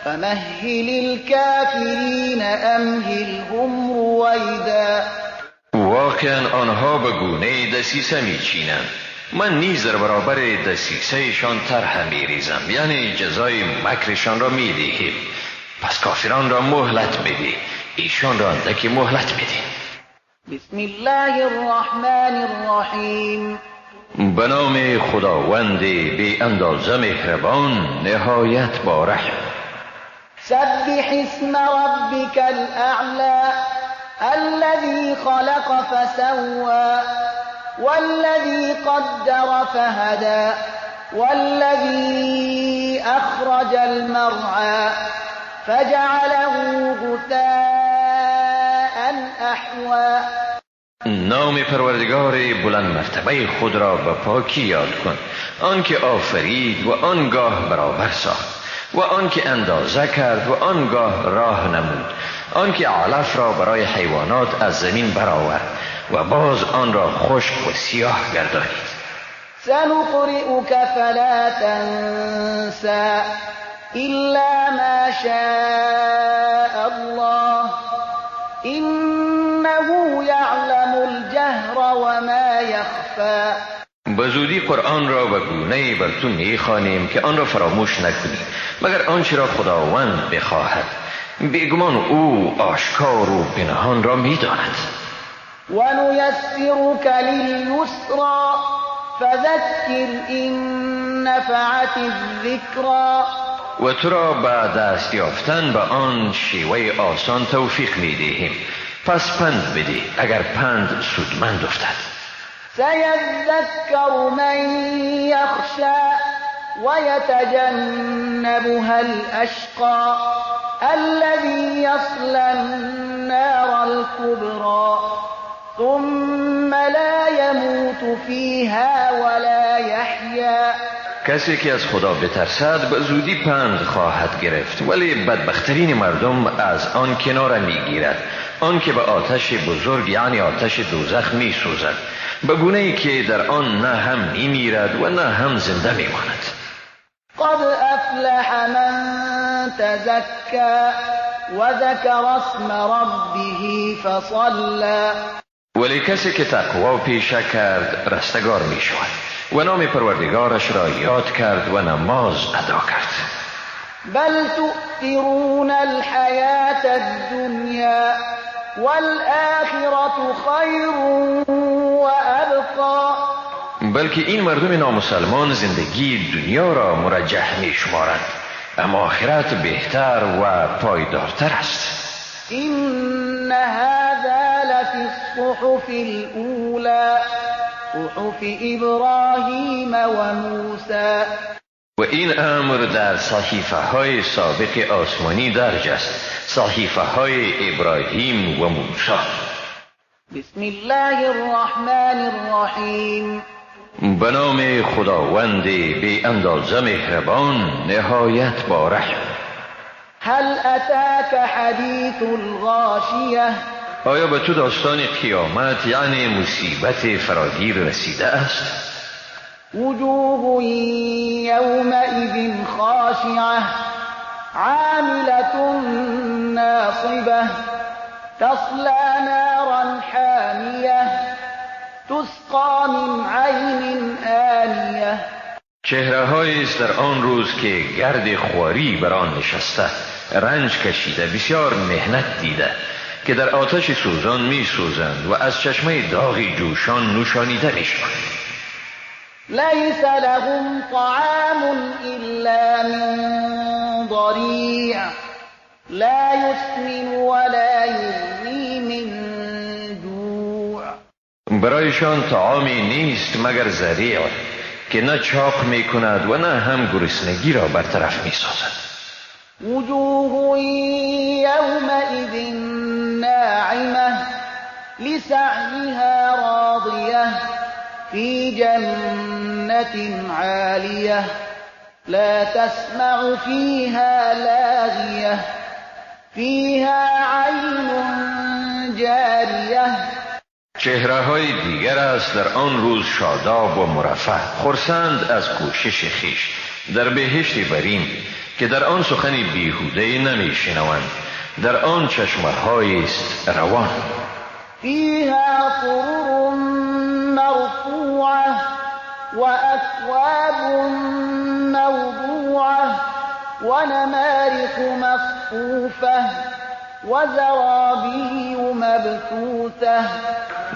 فمهل الکافرین امهلهم رویدا. واقعا آنها به گونه دسیسه میچینند، من نیز در برابر دسیسهشان طرح میریزم، یعنی جزای مکرشان را میدهیم. پس کافران را مهلت بده، ایشان را اندکی مهلت بده. بسم الله الرحمن الرحیم. به نام خداوند بی اندازه مهربان نهایت با رحم. سبح اسم ربک الاعلی الذي خلق فسوى والذي قدر فهدى والذي أخرج المرعى فجعله غثاء أحوى. نام پروردگار بلند مرتبه خود را به پاکی یاد کن، آن که آفرید و آنگاه برابر ساخت و آن که اندازه کرد و آنگاه راه نمود، آن که علف را برای حیوانات از زمین برآورد و باز آن را خشک و سیاه گردانید. سنقرئک فلا تنسى إلا ما شاء الله إنه يعلم الجهر وما يخفى. به زودی قرآن را به گونه‌ای بر تو می‌خوانیم که آن را فراموش نکنی مگر آنچه را خداوند بخواهد. بیگمان او آشکار و پنهان را می‌داند. ونيسرك لليسرى فذكر إن نفعت الذكرى. و تو را به دست یافتن به آن شیوه آسان توفیق می‌دهیم، پس پند بده اگر پند سودمند افتد. سيذكر من يخشى ويتجنبها الأشقى الذي يصلى النار الكبرى ثم لا يموت فيها ولا يحيا. کسی که از خدا بترسد به زودی پند خواهد گرفت، ولی بدبخترین مردم از آن کناره میگیرد، آن که به آتش بزرگ یعنی آتش دوزخ میسوزد، به گونه ای که در آن نه هم میمیرد و نه هم زنده میماند. قد افلح من تزکى وذکر اسم ربه فصلى. ولی کسی که تقوا پیشه کرد رستگار می شود و نام پروردگارش را یاد کرد و نماز ادا کرد. بل تؤثرون الحیاة الدنیا والآخرة خیر وابقى. بلکه این مردم نامسلمان زندگی دنیا را مرجح می شمارند، اما آخرت بهتر و پایدارتر است. این هذا لفي الصحف الأولى صحف إبراهيم وموسى. و این امر در صحیفه های سابق آسمانی درج است، صحیفه های ابراهیم و موسی. بسم الله الرحمن الرحیم. به نام خداوند بی اندازه مهربان، نهایت با رحم. هل اتاک حدیث الغاشیه. آیا به تو داستان قیامت یعنی مصیبت فراگیر رسیده است؟ وجوه یومئذ خاشعه عاملة ناصبة تصلى نارا حامیه تسقى من عین آنیه. چهره هایی است در آن روز که گرد خواری بر آن نشسته، رنج کشیده، بسیار مهنت دیده، که در آتش سوزان می سوزند و از چشمه داغ جوشان نوشانیده می شوند. لیس لهم طعام الا من ضریع لا یسمن ولا یغنی من جوع. برایشان طعامی نیست مگر ذریع که نه چاق می کند و نه هم گرسنگی را برطرف می سازد. وجوه یومئذ ناعمه لسعیها راضیه فی جنة عالیه لا تسمع فیها لاغیه فیها عین جاریه. چهره های دیگر است در آن روز شاداب و مرفه، خرسند از کوشش خویش در بهشت برین که در آن سخن بیهوده نمی شنوند، در آن چشمه های است روان. فیها سرر مرفوعه وأکواب موضوعه ونمارق مصفوفه وزرابی مبثوثه.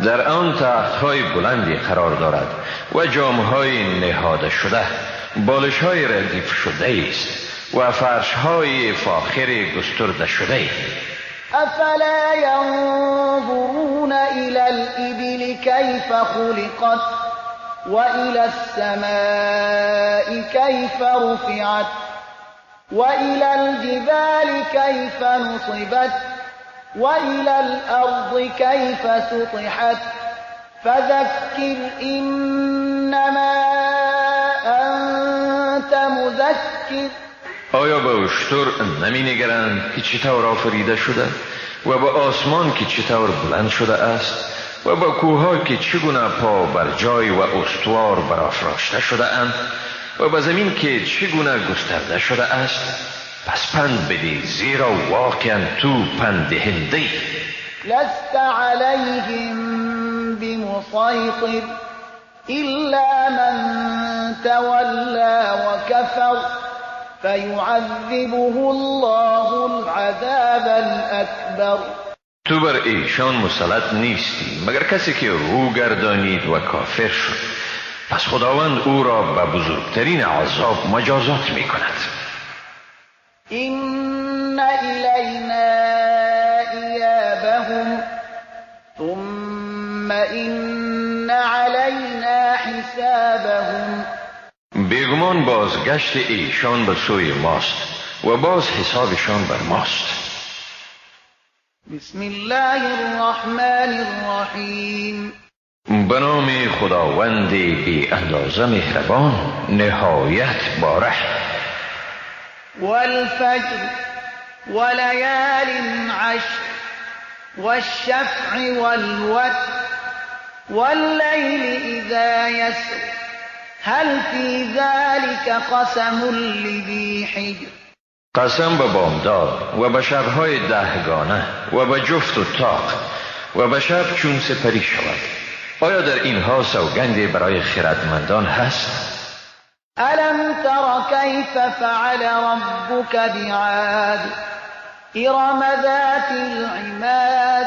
در آن تخت‌های بلندی قرار دارد و جام‌های نهاده شده، بالش‌های ردیف شده است و فرش‌های فاخر گسترده شده. افلا ينظرون الى الابل كيف خلقت والى السماء كيف رفعت وإلى الجبال كيف نصبت وإلى الأرض كيف سطحت فذكر إنما أنت مذكر. آیا به اشتر نمی نگرند که چطور آفریده شده و به آسمان که چطور بلند شده است و به کوهها که چگونه پا بر جای و استوار برافراشته شده اند و به زمین که چگونه گسترده شده است؟ پس پند بده، زیرا واقعا تو پند دهنده. لست علیهم بمسیطر الا من تولی وکفر فیعذبه الله العذاب الاکبر. تو بر ایشان مسلط نیستی مگر کسی که رو گردانید و کافر شد، پس خداوند او را به بزرگترین عذاب مجازات می کند. إن إلینا إیابهم ثم إن علینا حسابهم. بیگمان بازگشت ایشان به سوی ماست و باز حسابشان بر ماست. بسم الله الرحمن الرحیم. به نام خداوند بی اندازه مهربان، نهایت با رحم. والفجر وليال عشر والشفع والوتر والليل إذا يسر هل في ذلك قسم لذي حجر. قسم به بامداد و به شبهای دهگانه و به جفت و تاق و به شب چون سپری شود، آیا در اینها سوگندی برای خردمندان هست؟ ألم تر كيف فعل ربك بعاد إرم ذات العماد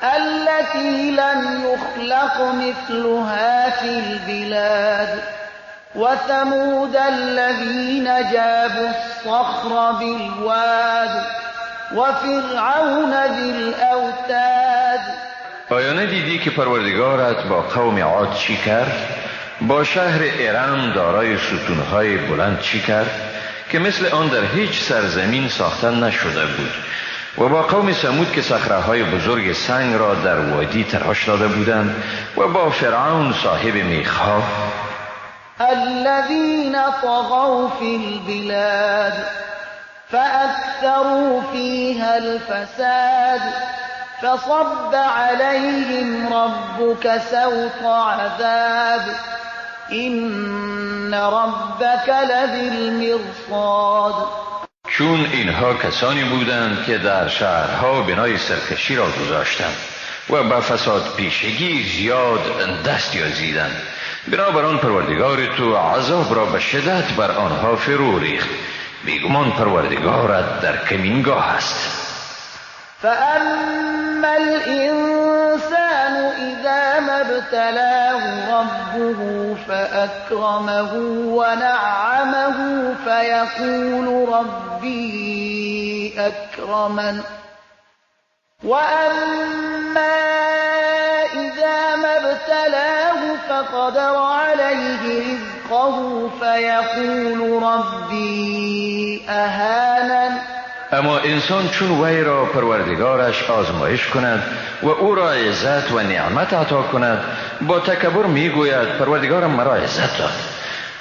التي لم يخلق مثلها في البلاد وثمود الذين جابوا الصخر بالواد وفرعون ذی الأوتاد. آیا ندیدی که پروردگارت با قوم عاد چی کرد؟ با شهر ارم دارای ستونهای بلند چی کرد که مثل آن در هیچ سرزمین ساخته نشده بود، و با قوم ثمود که صخره‌های بزرگ سنگ را در وادی تراش داده بودند، و با فرعون صاحب میخها. الذين طغوا في البلاد فأكثروا فيها الفساد فصب عليهم ربك سوط عذاب إن ربك لبالمرصاد. چون اینها کسانی بودند که در شهرها بنای سرکشی را گذاشتند و به فساد پیشگی زیاد دست یازیدند، بنابر آن پروردگار تو عذاب را به شدت بر آنها فرو ریخت. بیگمان پروردگارت در کمینگاه است. فأما الإنسان إذا ما ابتلاه ربه فأكرمه ونعمه فيقول ربي أكرمن، وأما إذا ما ابتلاه فقدر عليه رزقه فيقول ربي أهانن. اما انسان چون وی را پروردگارش آزمایش کند و او را عزت و نعمت عطا کند، با تکبر میگوید پروردگارم مرا عزت داد.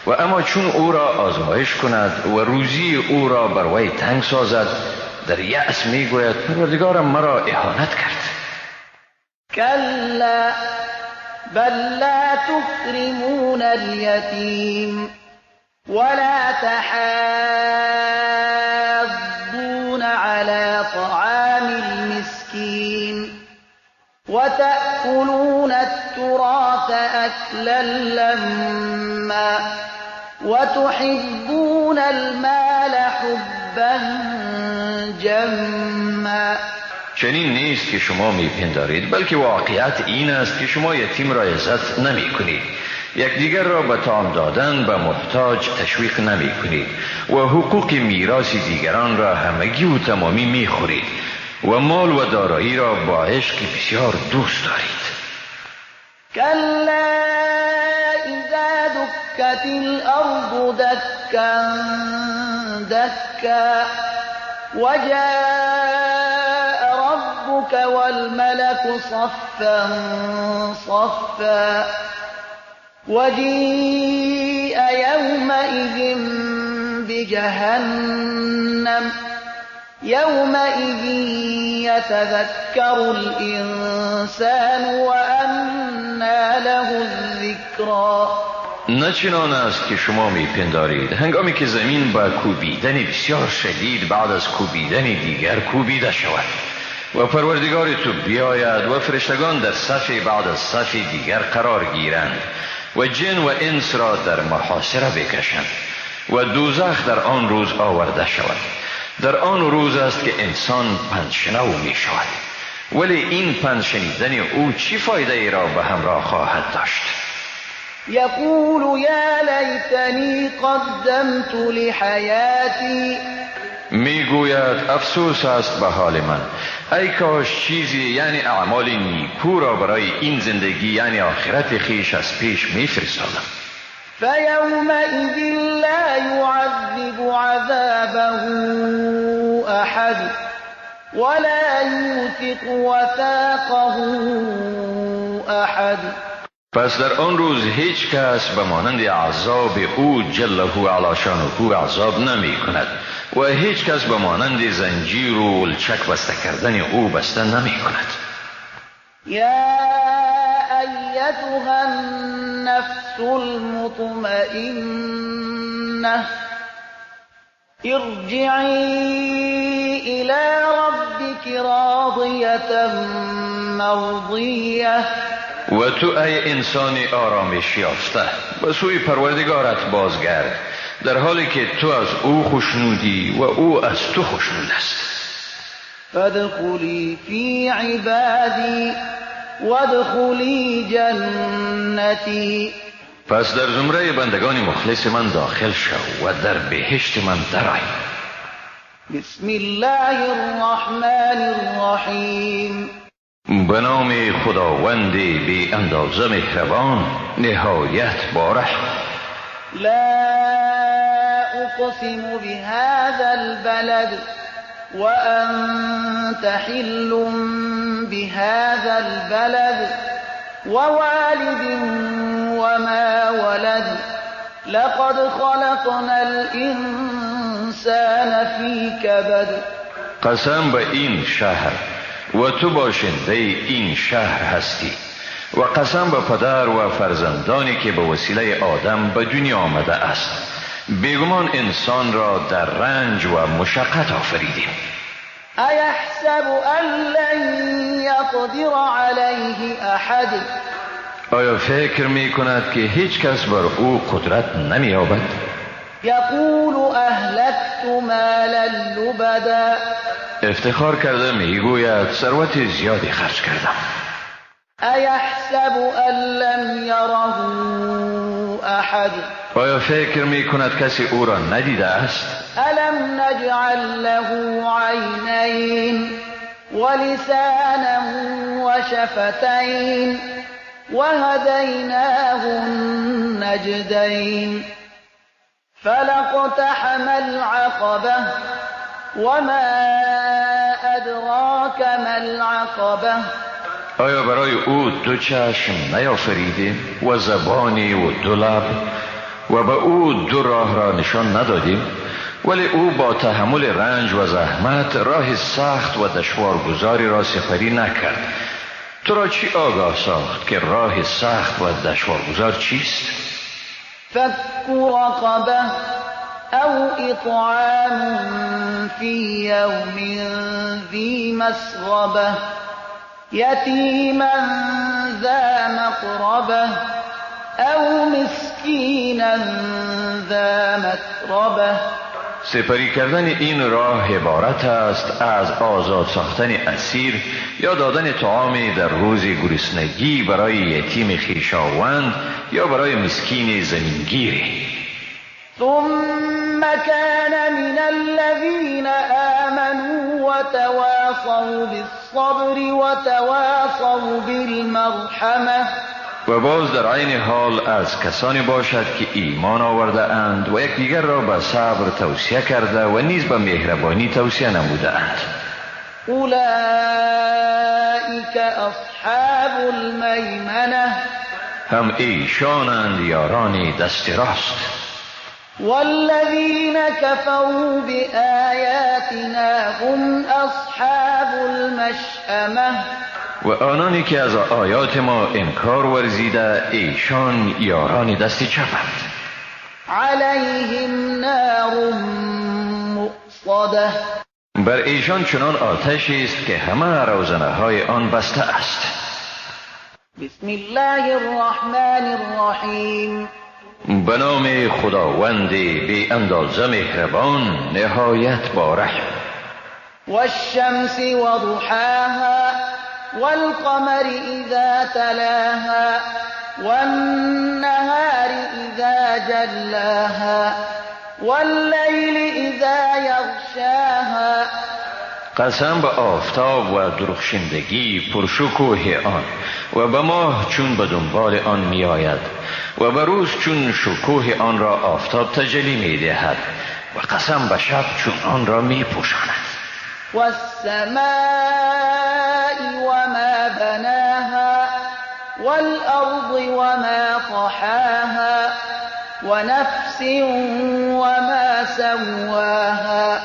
و اما چون او را آزمایش کند و روزی او را بر وی تنگ سازد، در یأس میگوید پروردگارم مرا اهانت کرد. کلا بل لا تکرمون الیتیم ولا تحاضون على طعام المسكين وتأكلون التراث أكلا لما وتحبون المال حبا جما. چنین نیست که شما میپندارید، بلکه واقعیت این است که شما یتیم را عزت نمی کنید، یکدیگر را به طعام دادن به محتاج تشویق نمی کنید و حقوق میراث دیگران را همگی و تمامی می خورید و مال و دارایی را با عشق بسیار دوست دارید. کلا اذا دکت الارض دکا دکا وجاء ربك والملك صفا صفا وجيء يومئذ بجهنم يومئذ يتذكر الإنسان وأنى له الذكرى. نه چنان است که شما میپندارید، هنگامی که زمین با کوبیدن بسیار شدید بعد از کوبیدن دیگر کوبیده شود و پروردگار تو بیاید و فرشتگان در صف بعد از صف دیگر قرار گیرند و جن و انس را در محاصره بکشند و دوزخ در آن روز آورده شود. در آن روز است که انسان پندشنو می شود، ولی این پند شنیدن او چی فایده ای را به همراه خواهد داشت؟ یقول یا لیتنی قدمت لحیاتی. میگوید افسوس است به حال من، ای کاش چیزی یعنی اعمال نیکو را برای این زندگی یعنی آخرت خیش از پیش میفرستادم. فیومئذ لا یعذب عذابه احد ولا یوثق وثاقه احد. پس در آن روز هیچ کس به مانند عذاب او جله علی شانه عذاب نمی کند و هیچ کس به مانند زنجیر و لچک بسته کردن او بسته نمی کند. یا ایتها النفس المطمئنه ارجعی الی ربک راضیة مرضیة. و تو ای انسان آرامش یافته به سوی پروردگارت بازگرد، در حالی که تو از او خوشنودی و او از تو خوشنود است. فادخلی فی عبادی وادخلی جنتی. پس در زمره بندگان مخلص من داخل شو و در بهشت من درآی. بسم الله الرحمن الرحیم. به نام خداوند بی اندازه مهربان، نهایت بارحم. لا اقسم بهذا البلد وأنت حل بهذا البلد ووالد وما ولد لقد خلقنا الإنسان في كبد. قسم به این شهر و تو باشنده این شهر هستی، و قسم به پدر و فرزندانی که به وسیله آدم به دنیا آمده است. بیگمان انسان را در رنج و مشقت آفریدیم. ایحسب ان لن یقدر علیه احد. آیا فکر می کند که هیچ کس بر او قدرت نمی یابد؟ یقول اهلکت مالا لبدا. افتخار کرده می گوید ثروت زیادی خرج کردم. ایحسب ان لم یره احد. آیا فکر می کند کسی او را ندیده است؟ الم نجعل له عینین ولسانا وشفتین وهدیناه النجدین فلاقتحم العقبه وما ادراک ما العقبه. آیا برای او دو چشم نیافریدیم و زبانی و دو لب و به او دو راه را نشان ندادیم؟ ولی او با تحمل رنج و زحمت راه سخت و دشوارگذاری را سپری نکرد. تو را چی آگاه ساخت که راه سخت و دشوارگذار چیست؟ فک رقبه او اطعام فی یوم ذی مسغبه یتیما ذا مقربه او مسکینا ذا متربه. سپری کردن این راه عبارت است از آزاد ساختن اسیر یا دادن طعامی در روز گرسنگی برای یتیم خویشاوند یا برای مسکین زمینگیری. ثم كان من الذين آمنوا وتواصوا بالصبر وتواصوا بالمرحمة. و باز در عین حال از کسانی باشد که ایمان آورده اند و یکدیگر را به صبر توصیه کرده و نیز به مهربانی توصیه نموده اند. اولئک اصحاب المیمنه. هم ایشانند یاران دست راست. والذین كفروا بآیاتنا هم اصحاب المشأمه. و آنانی که از آیات ما انکار ورزیده ایشان یاران دست چپند. علیهم نار مؤصده. بر ایشان چنان آتشی است که همه روزنه های آن بسته است. بسم الله الرحمن الرحیم. به نام خداوند بی اندازه مهربان، نهایت با رحم. والشمس وضحاها والقمر اذا تلاها والنهار اذا جلاها واللیل اذا یغشاها. قسم به آفتاب و درخشندگی پرشکوه آن و به ماه چون به دنبال آن می آید و به روز چون شکوه آن را آفتاب تجلی می دهد و قسم به شب چون آن را می پوشاند. والسماء وما بناها والأرض وما طحاها ونفس وما سواها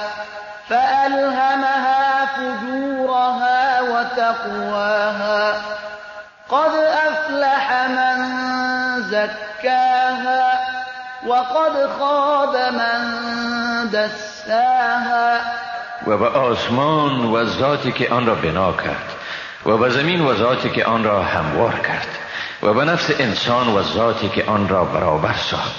فألهمها فجورها وتقواها قد أفلح من زكاها وقد خاب من دساها. و به آسمان و ذاتی که آن را بنا کرد و به زمین و ذاتی که آن را هموار کرد و به نفس انسان و ذاتی که آن را برابر ساخت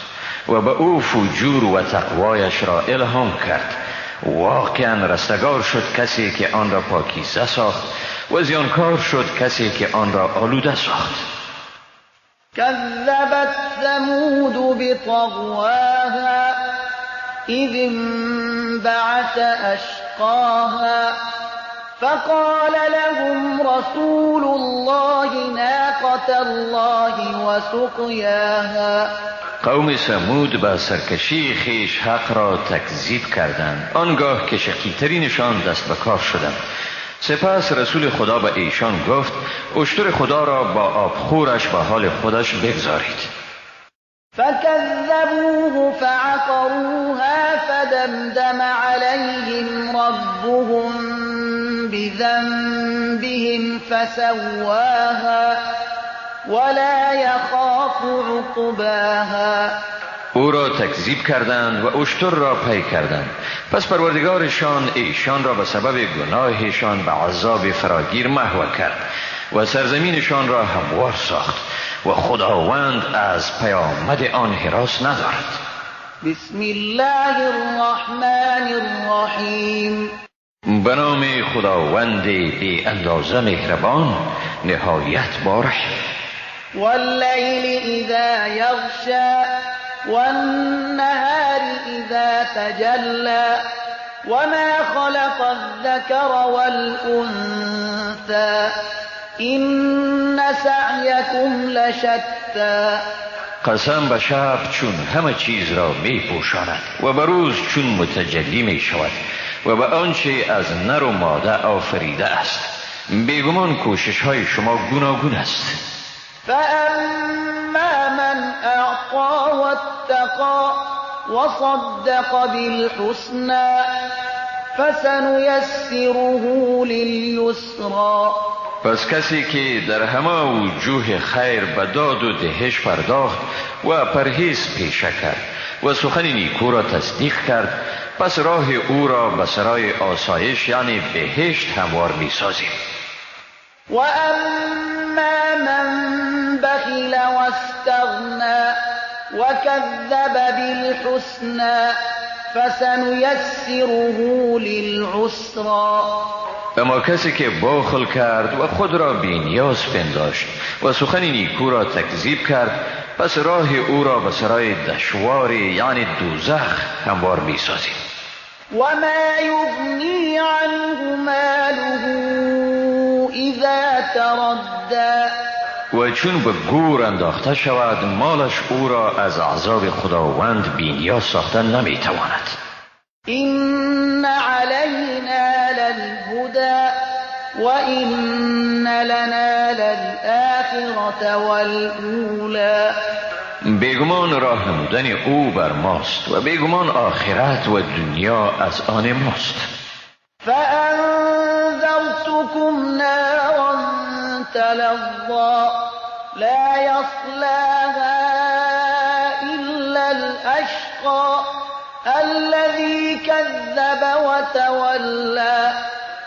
و به او فجور و تقوایش را الهام کرد. واقعا رستگار شد کسی که آن را پاکیزه ساخت و زیانکار شد کسی که آن را آلوده ساخت. کذبت ثمود بطغواها اذ انبعث اشقاها. أشقاها فقال لهم رسول الله ناقة الله وسقياها. قوم ثمود به سرکشی خیش حق را تکذیب کردند، آنگاه که شقی‌ترینشان دست به کار شدند. سپس رسول خدا به ایشان گفت اشتر خدا را با آبخورش به حال خودش بگذارید. فكذبوه فعقروها فدمدم عليهم ربهم بذنبهم فسواها ولا يخاف عقباها. او را تکذیب کردند و اشتر را پی کردند. پس پروردگارشان ایشان را به سبب گناهشان به عذاب فراگیر محو کرد و سرزمینشان را هموار ساخت و خداوند از پیامد آن هراس ندارد. بسم الله الرحمن الرحیم. به نام خداوند بی اندازه مهربان نهایت بارحم. واللیل اذا یغشی والنهار اذا تجلی وما خلق الذکر والانثی إن سعیکم لشتی. قسم به شب چون همه چیز را می پوشاند و به روز چون متجلی می شود و به آنچه از نر و ماده آفریده است. بیگمان کوشش های شما گوناگون است. فأما من أعطى واتقى وصدق بالحسنى فسنيسره لليسرى. پس کسی که در همه وجوه خیر به داد و دهش پرداخت و پرهیز پیشه کرد و سخن نیکو را تصدیق کرد، پس راه او را به سرای آسایش یعنی بهشت هموار می سازیم. و اما من بخل واستغنی وکذب بالحسنی فسنیسره للعسری. اما کسی که بخل کرد و خود را بی نیاز پنداشت و سخن نیکو را تکذیب کرد، پس راه او را به سرای دشواری یعنی دوزخ هموار می سازیم. و ما یغنی عنه ماله اذا تردی. و چون به گور انداخته شود، مالش او را از عذاب خداوند بی نیاز ساخته نمی تواند. إن علينا للهدى وإن لنا للآخرة والأولى. بیگمان راه نمودن او بر ماست و بیگمان آخرت و دنیا از آن ماست. فأنذرتكم نارا تلظى لا يصلاها إلا الأشقى الذي كذب وتولى.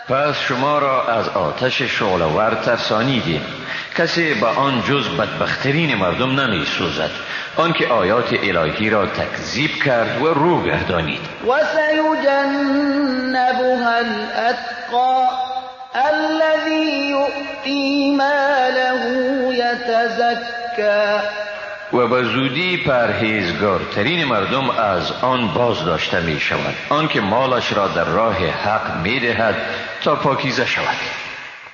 پس شما را از آتش شعله‌ور ترسانیدیم. کسی به آن جز بدبخترین مردم نمی سوزد، آنکه آیات الهی را تکذیب کرد و رو گردانید. و سیجنبها الاتقی الذی یؤتی ماله یتزکی. و به زودی پرهیزگارترین مردم از آن باز داشته می شود، آنکه مالش را در راه حق می دهد تا پاکیزه شود.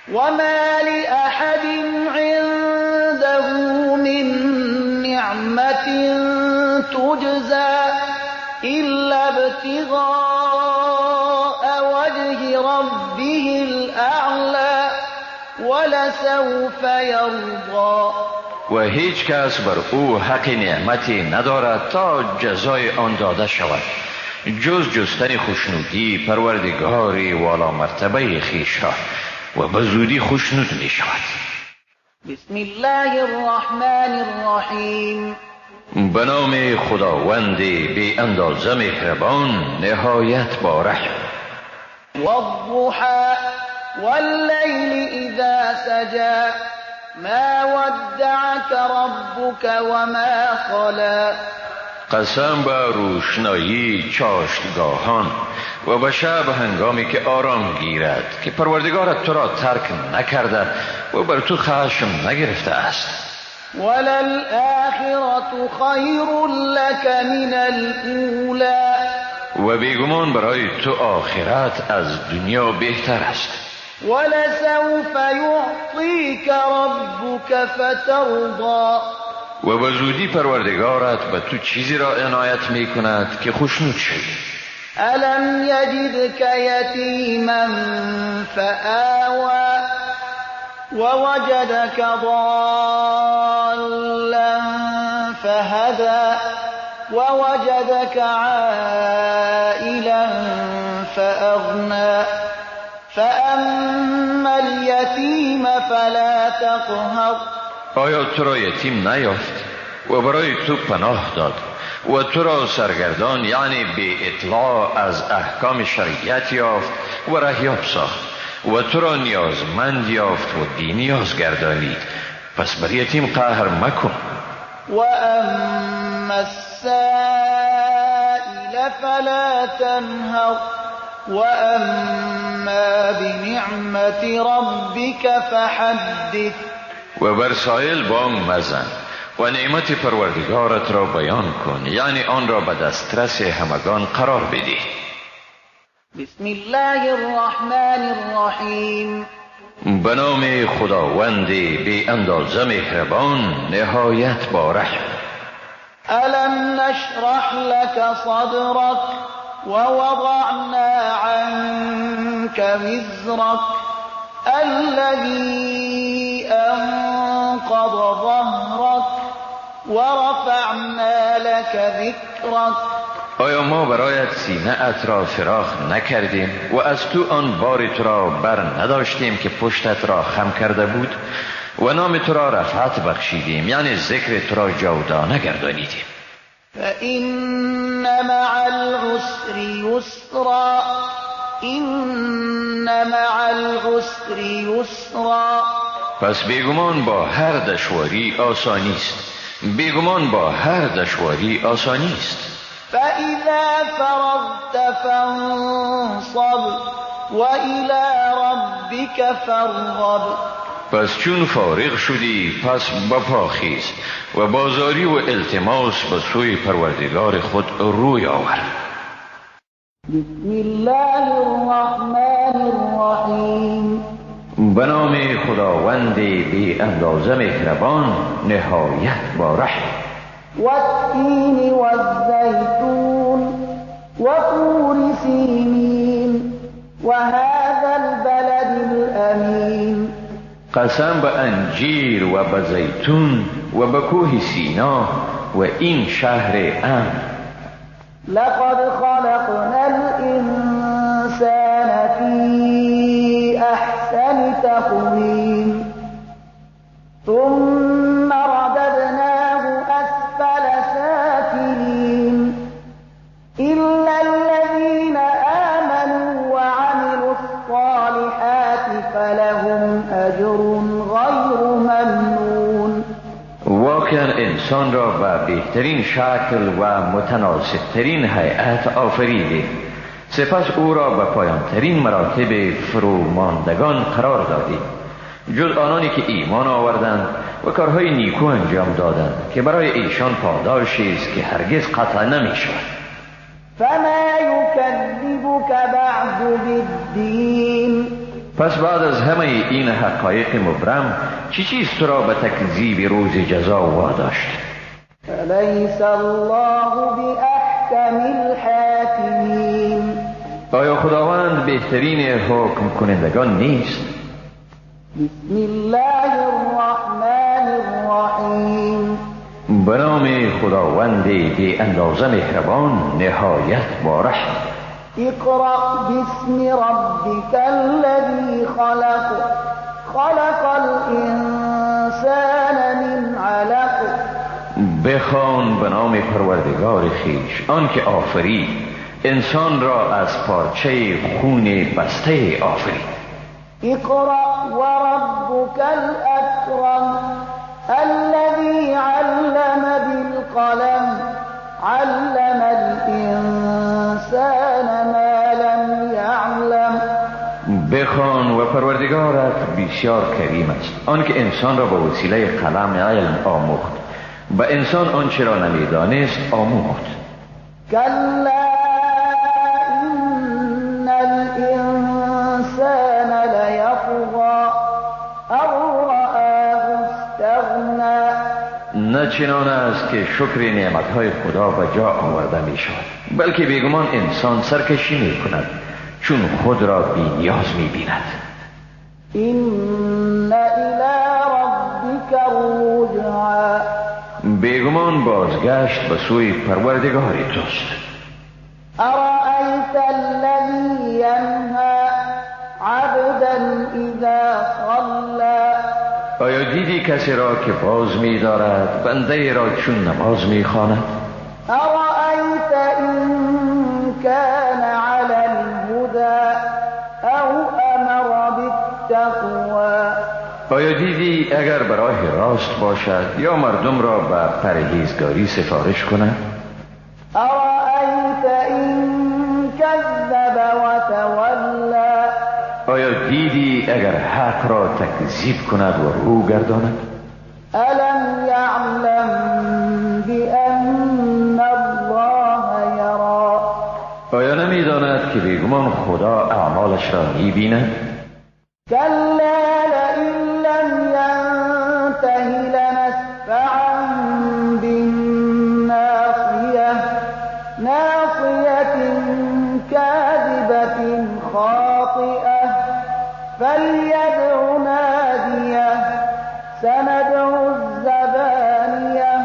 و ما لأحد عنده من نعمت تجزی إلا ابتغاء وجه ربه الأعلى ولسوف یرضی. و هیچ کس بر او حق نعمتی ندارد تا جزای آن داده شود، جز جستن خوشنودی پروردگار والا مرتبه خویش را، و به زودی خوشنود می شود. بسم الله الرحمن الرحیم. به نام خداوند بی اندازه مهربان نهایت با رحم. والضحى واللیل اذا سجى ما ودعك ربك وما قلى. قسم به روشنایی چاشتگاهان و به شب هنگامی که آرام گیرد، که پروردگارت تو را ترک نکرده و بر تو خشم نگرفته است. وللآخرة خیر لك من الأولى. و بیگمان برای تو آخرت از دنیا بهتر است. ولسوف يعطيك ربك فترضى. و به زودی پروردگارت به تو چیزی را عنایت می کند که خوشنود شوی. ألم يجدك يتيما فآوى ووجدك ضالا فهدى ووجدك عائلا فأغنى فأما اليتيم فلا تقهر. آیا تو را یتیم نیافت و برای تو پناه داد و تو را سرگردان، یعنی بی اطلاع از احکام شریعت یافت و رهیاب ساخت و تو را نیازمند یافت و بی نیاز گردانید، پس بر یتیم قهر مکن. و اما السائل فلا تنهر و اما بنعمت ربک فحدث. و بر سائل بانگ مزن و نعمت پروردگارت را بیان کن، یعنی آن را به دسترس همگان قرار بده. بسم الله الرحمن الرحیم. به نام خداوند بی اندازه مهربان، نهایت با رحم. الم نشرح لك صدرك ووضعنا عنك وزرك الذي انقض ظهرك ورفعنا لك ذكرك. آیا ما برایت سینه ات را فراخ نکردیم و از تو آن بار تو را بر نداشتیم که پشتت را خم کرده بود و نام تو را رفعت بخشیدیم، یعنی ذکر تو را جاودانه گردانیدیم. فإن مع العسر یسرا إن مع العسر یسرا. پس بیگمان با هر دشواری آسانی است، بیگمان با هر دشواری آسانی است. فإذا فرغت فانصب وإلى ربك فارغب. پس چون فارغ شدی پس بپا خیز و بازاری و التماس به سوی پروردگار خود روی آور. بسم الله الرحمن الرحیم. به نام خداوند بی اندازه مهربان، نهایت با رحم. والتین والزیتون وطور سینین وهذا البلد الامین. قسم به انجیر و به زیتون و به کوه سینا و این شهر امن. لقد خلقنا الانسان فی احسن تقویم ثم رددناه اسفل سافلین الا الذین آمنوا وعملوا الصالحات فلهم اجر غیر ممنون. واقعا انسان را به بهترین شکل و متناسبترین هیئت آفریده، سپس او را به پایانترین مراتب فروماندگان قرار دادیم، جز آنانی که ایمان آوردند و کارهای نیکو انجام دادند که برای ایشان پاداشی است که هرگز قطع نمی شود. فما یکذبک بعد بالدین. پس بعد از همه این حقایق مبرم چی چیز تو را به تکذیب روز جزا واداشت؟ الیس الله باحکم الحاکمین. آیا خداوند بهترین حکم کنندگان نیست؟ بسم الله الرحمن الرحیم. به نام خداوند بی اندازه مهربان، نهایت با رحم. اقرأ باسم ربك الذي خلق خلق الانسان من علق. بخوان به نام پروردگار خویش، آن که آفرید انسان را از پارچه خون بسته آفرید. اقرأ وربك الأكرم الذي علم بالقلم علم الإنسان ما لم يعلم. بخوان و پروردگارت بسیار کریم است، آن که انسان را با وسیله قلم علم آموخت، به انسان آنچه را نمیدانست آموخت. کلا نه چنان است که شکر نعمتهای خدا به جا آورده می شود، بلکه بیگمان انسان سرکشی می کند چون خود را بی نیاز می بیند. إن إلى ربك الرجعى. بیگمان بازگشت به سوی پروردگار توست. أرأيت الذي ينهى عبدا إذا صلى. آیا دیدی کسی را که باز می دارد بنده را چون نماز می خواند؟ أرأيت إن كان على الهدى أو أمر بالتقوى. آیا دیدی اگر براه راست باشد یا مردم را به پرهیزگاری سفارش کند؟ أرأيت إن كذب وتولى. آیا دیدی اگر حق را تکذیب کند و رو گرداند؟ ألم يعلم بأن الله يرى. آیا نمیداند که بیگمان خدا اعمالش را میبیند؟ كلا لئن لم ينته لنسفعا بالناصية ناصية كاذبة خاطئة فليدع ناديه سندع الزبانية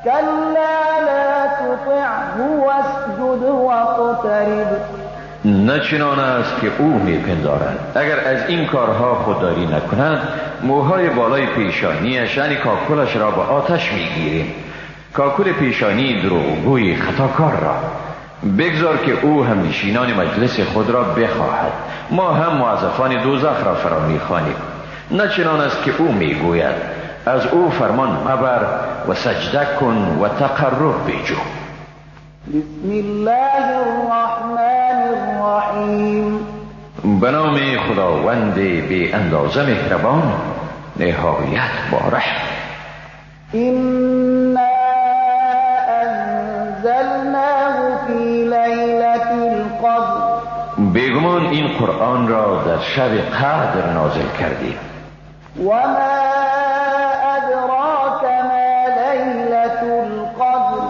كلا لا تطعه واسجد واقترب. نه چنان است که او میپندارد. اگر از این کارها خودداری نکند موهای بالای پیشانیش یعنی کاکلش را به آتش میگیریم، کاکل پیشانی دروغگوی خطاکار را. بگذار که او هم نشینان مجلس خود را بخواهد، ما هم موظفان دوزخ را فرا میخوانیم. نه چنان است که او میگوید از او فرمان مبر و سجده کن و تقرب بجو. بسم الله الرحمن الرحیم. به نام خداوند بی اندازه مهربان نهایت با رحم. إنا أنزلناه في ليلة القدر. بیگمان این قرآن را در شب قدر نازل کردیم. وما أدراك ما ليلة القدر.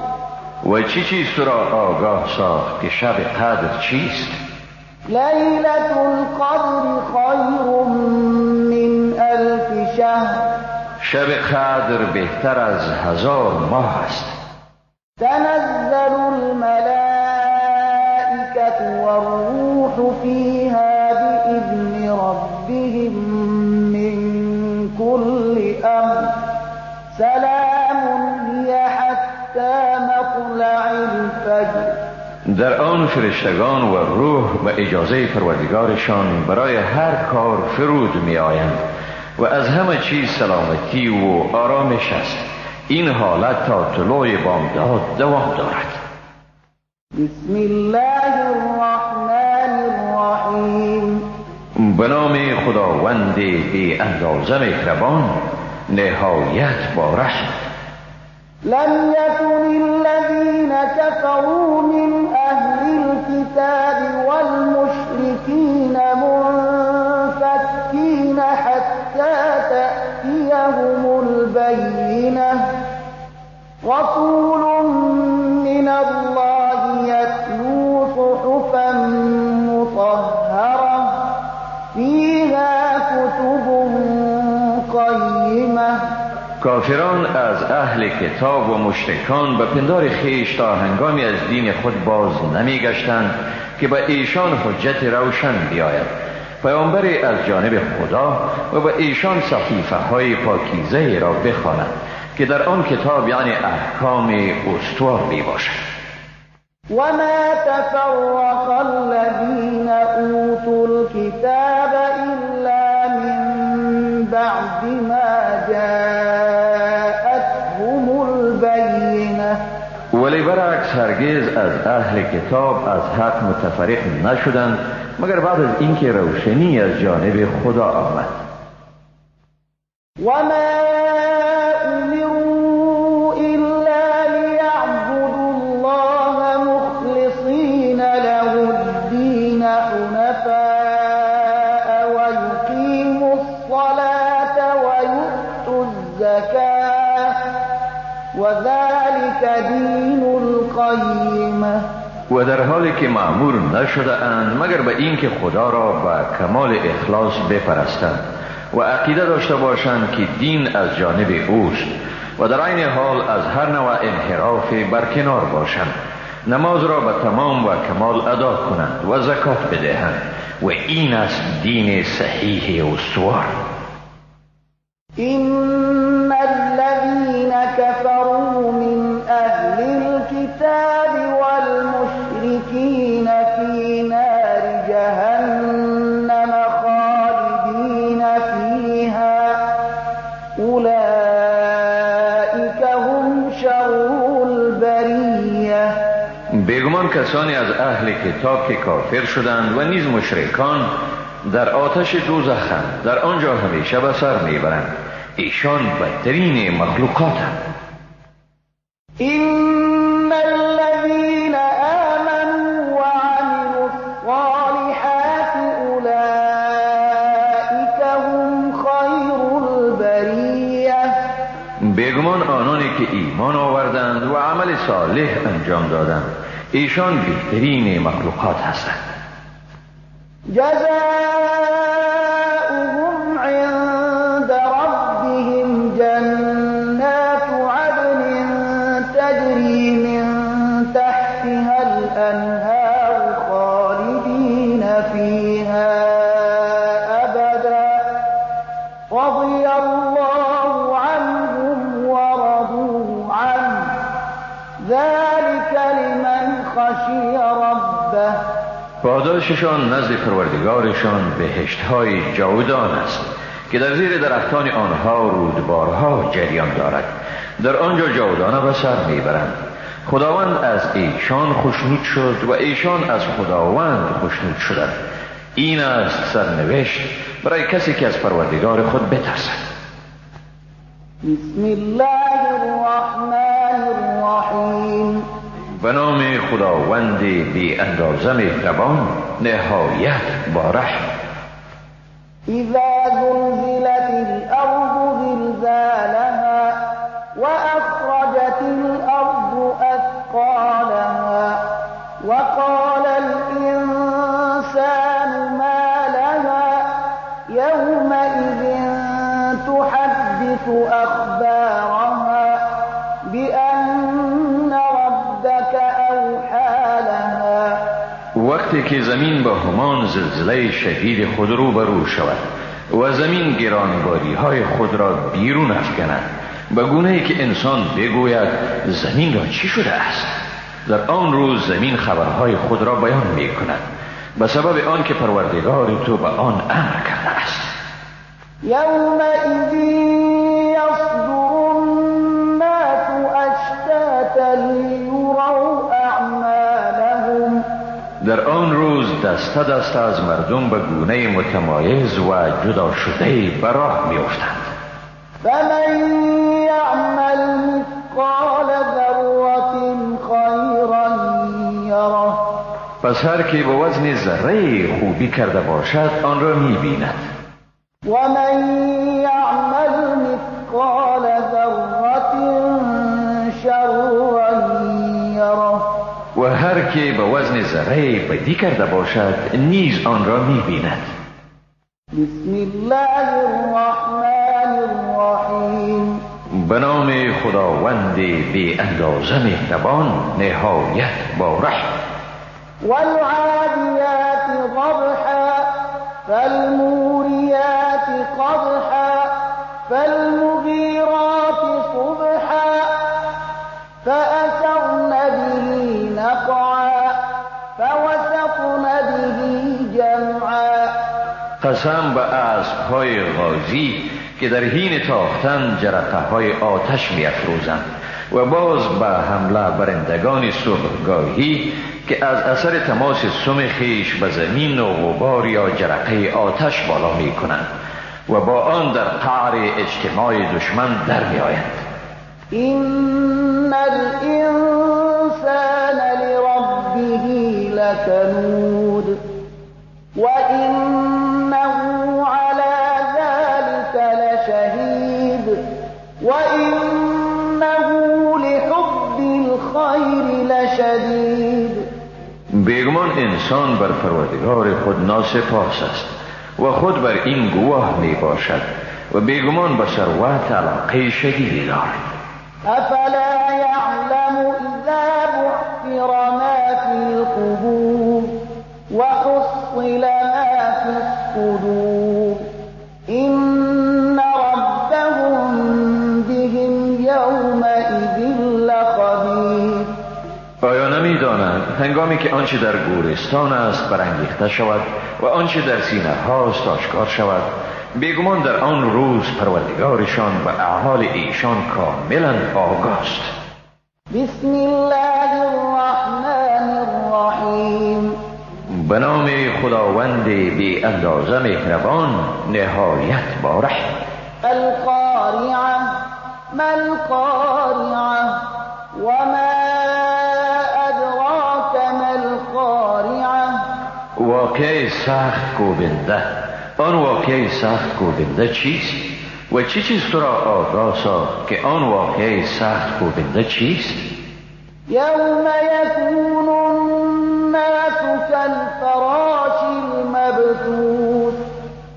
و چی چیز تو را آگاه ساخت که شب قدر چیست؟ ليلة القدر خیر من ألف شهر. شب قدر بهتر از 1000 ماه است. تنزل الملائكة والروح فيها بإذن ربهم من كل أمر سلام هي حتى مطلع الفجر. در آن فرشتگان و روح به اجازه پروردگارشان برای هر کار فرود می آیند و از همه چیز سلامتی و آرامش است. این حالت تا طلوع بامداد دوام دارد. بسم الله الرحمن الرحیم. به نام خداوند بی اندازه مهربان نهایت با رحم. لم يكن الذين كفروا من أهل الكتاب والمشركين منفكين حتى تأتيهم البينة رسول من الله يتلو صحفا مطهرة فيها كتب قيمة. کافران از اهل کتاب و مشرکان به پندار خویش تا هنگامی از دین خود باز نمیگشتند که به ایشان حجت روشن بیاید. پیامبری از جانب خدا و به ایشان صحیفه های پاکیزه را بخواند که در آن کتاب یعنی احکام استوار می باشد. وما تفرق الذين اوتوا الكتاب الا من بعد ما جاءتهم البينة. ولی برعکس هرگز از اهل کتاب از حق متفرق نشدند مگر بعد از اینکه روشنی از جانب خدا آمد. وما امروا الا ليعبدوا الله مخلصين له الدين حنفاء ويقيموا الصلاة ويؤتوا الزكاة وذلك دین القیمة. و در حالی که مأمور نشده اند مگر به اینکه خدا را به کمال اخلاص بپرستند و عقیده داشته باشند که دین از جانب اوست و در عین حال از هر نوع انحراف برکنار باشند، نماز را به تمام و کمال ادا کنند و زکات بدهند و این است دین صحیح استوار. إن الذين كفروا من أهل الكتاب والمشركين في نار جهنم خالدين فيها أولئك هم شر البرية. بیگمان کسانی از اهل کتاب که کافر شدند و نیز مشرکان در آتش دوزخند، در آنجا همیشه به سر میبرند. ایشان بدترین مخلوقاتند. إن الذين آمنوا وعملوا الصالحات أولئك هم خیر البریة. بیگمان آنانی که ایمان آوردند و عمل صالح انجام دادند، ایشان بهترین مخلوقات هستند. جزاؤهم عند ربهم جنات عدن تجري من تحتها الأنهار خالدين فيها أبدا رضي الله عنهم ورضوا عنه ذلك لمن خشي ربه. پاداششان نزد پروردگارشان بهشت‌های جاودان است که در زیر درختان آنها رودبارها جریان دارد، در آنجا جاودانه به سر میبرند. خداوند از ایشان خوشنود شد و ایشان از خداوند خوشنود شدند. این است سرنوشت برای کسی که از پروردگار خود بترسد. بسم الله الرحمن الرحیم. به نام خداوند بی اندازه مهربان، نهایت با رحم. اذا زلزلت الارض زلزالها واخرجت الارض اثقالها وقال الانسان ما لها يومئذ تحدث اخبارها بأن ربك أوحى لها. وقتی که زمین با همان زلزله شدید خود روبرو شود و زمین گرانباری های خود را بیرون افکند، به گونه ای که انسان بگوید زمین را چی شده است، در آن روز زمین خبرهای خود را بیان می کند به سبب آن که پروردگار تو به آن امر کرده است. یومئذ یصدر الناس اشتاتا لیروا اعمالهم. در آن روز دسته دسته از مردم به گونه متمایز و جدا شده به راه می افتند. فمن یعمل مثقال ذره خیرا یره. پس هر کی به وزن ذره خوبی کرده باشد آن را می بیند. ومن یعمل مثقال ذره شرا یره. و هر کی به وزن ذره بدی کرده باشد نیز آن را می بیند. بسم الله الرحمن الرحیم. به نام خداوند بی اندازه مهربان، نهایت با رحم. والعادیات ضبحا فالموریات قدحا فالمغیرات صبحا فأثرن به نقعا فوسطن به جمعا. قسم به اسب‌های غازی که در حین تاختن جرقه‌های آتش می‌افروزند و باز به حمله برندگان صبحگاهی که از اثر تماس سم خویش به زمین و غبار یا جرقه آتش بالا می‌کنند و با آن در قعر اجتماع دشمن در می‌آیند. إن الإنسان لربه لكنود وإنه على ذلك لشهيد وإنه شدید. بیگمان انسان بر پروردگار خود ناسپاس است و خود بر این گواه می باشد و بیگمان به ثروت علاقه شدیدی دارد. افلا یعلم اذا بعثر ما فی القبور وحصل ما فی الصدور ان ربهم بهم یومئذ لخبیر. آیا نمی‌داند هنگامی که آنچه در گورستان است برانگیخته شود و آنچه در سینه هاست آشکار شود، بیگمان در آن روز پروردگارشان و اعمال ایشان کاملا آگاست. بسم الله الرحمن الرحیم. به نام خداوند بی اندازه مهربان نهایت بارح. القارعه ما القارعه وما ادراک ما القارعه. واقعه سخت کوبنده. آن واقعه سخت کوبنده چیست؟ و چی چیز تو را آگاه ساخت که آن واقعه سخت کوبنده چیست؟ یوم یکون الناس کالفراش المبثوث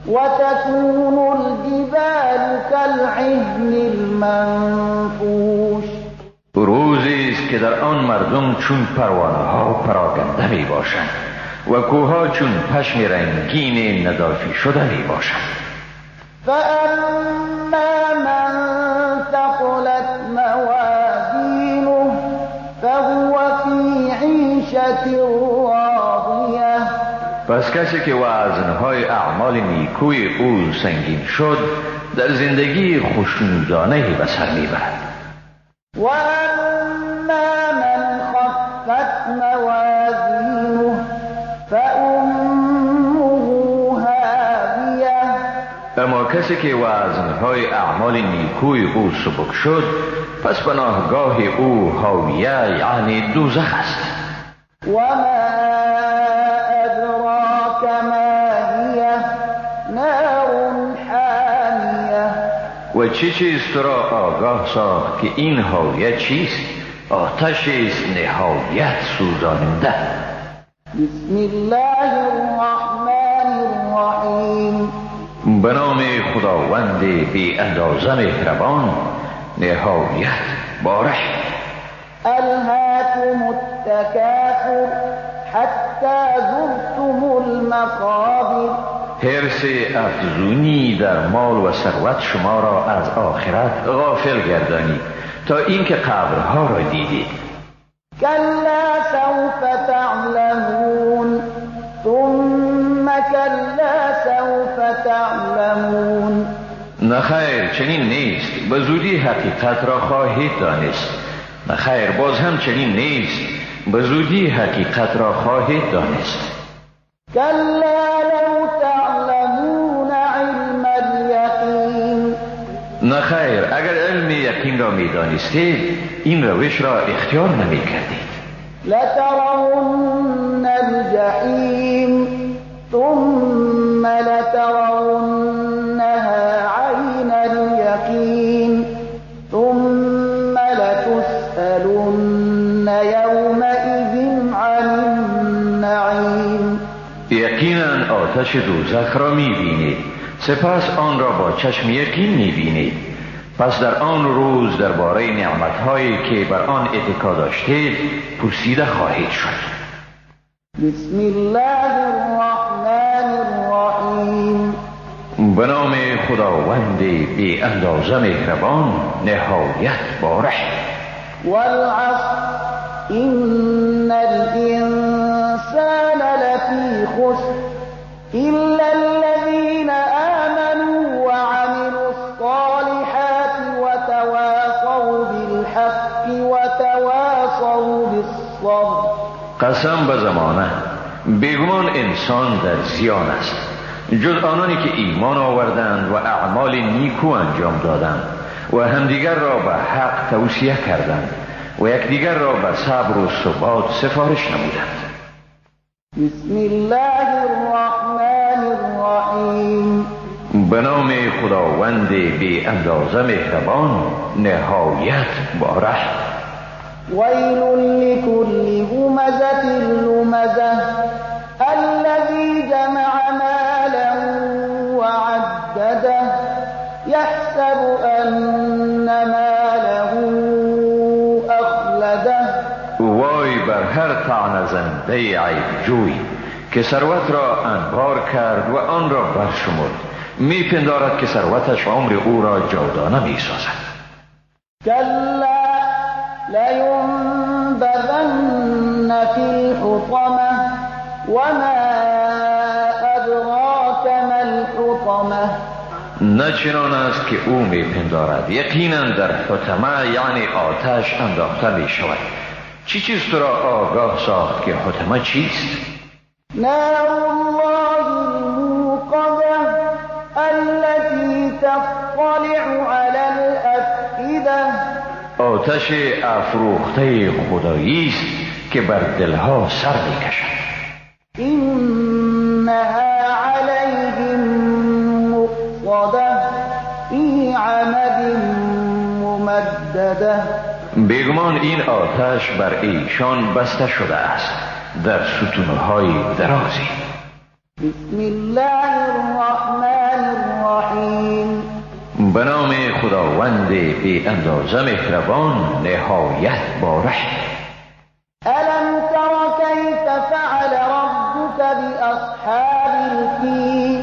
وتكون الجبال كالعهن المنفوش. روزی است که در آن مردم چون پروانه ها پراگنده می باشند و کوهها چون پشم رنگین ندافی شده می باشند. فاما من ثقلت موازینه فهو فی عیشة راضیه. پس کسی که وزنهای اعمال نیکوی او سنگین شد در زندگی خوشنودانه به سر میبرد. و اما من خفت موازینه فامه هاویه. اما کسی که وزنهای اعمال نیکوی او سبک شد پس پناهگاه او هاویه یعنی دوزخ است. و ما ادراک ما هیه نار حامیه. و چه چیز تو را آگاه ساخت که این هاویه چیست؟ آتش است نهایت سوزاننده. بسم الله الرحمن الرحیم. به نام خداوند بی اندازه مهربان نهایت بارح. الهاکم التکاثر حتی زرتم المقابر. حرص افزونی در مال و ثروت شما را از آخرت غافل گردانی تا اینکه قبرها را دیدید. کلا سوف تعلمون ثم کلا سوف تعلمون. نخیر چنین نیست، به زودی حقیقت را خواهید دانست. نخیر باز هم چنین نیست، به زودی حقیقت را خواهید دانست. کلا لو تعلمون علم الیقین. نخیر اگر علم یقین را می دانستید این روش را اختیار نمی کردید. لترون الجحیم ثم لترونها عین الیقین ثم لتسألن یومئذ عن النعیم. یقینا آتش دوزخ را می بینید، سپس آن را با چشم یقین می بینید. پس در آن روز درباره نعمت‌هایی که بر آن اتکا داشتید پرسیده خواهید شد. بسم الله الرحمن الرحیم. به نام خداوند بی اندازه مهربان نهایت بارح. والعصر ان الانسان لفی خسر الا الذین آمنوا وعملوا الصالحات وتواصوا بالحق وتواصوا بالصبر. قسم به زمانه، بیگمان انسان در زیان است جز آنانی که ایمان آوردند و اعمال نیکو انجام دادند و همدیگر را به حق توصیه کردند و یکدیگر را به صبر و ثبات سفارش نمودند. بسم الله الرحمن الرحیم. به نام خداوند بی اندازه مهربان نهایت بارح. ویل لکل هر طعنه زنده عیب جوی که ثروت را انبار کرد و آن را برشمرد، میپندارد که ثروتش عمر او را جاودانه میسازد. کلا لینبذن فی الحطمة وما ادراک ما الحطمة. نه چنان است که او میپندارد، یقینا در حطمه یعنی آتش انداخته می شود. چی چیز تو را آگاه ساخت که حطمه چیست؟ نار الله الموقدة التي تطلع على الأفئدة. آتش افروخته خدایی است که بر دلها سر میکشد. انها علیهم مؤصدة فی عمد ممدده. بیگمان این آتش بر ایشان بسته شده است در ستونهای درازی. بسم الله الرحمن الرحیم. به نام خداوند بی اندازه مهربان نهایت باره. الم تر کیف فعل ربک باصحاب الفیل.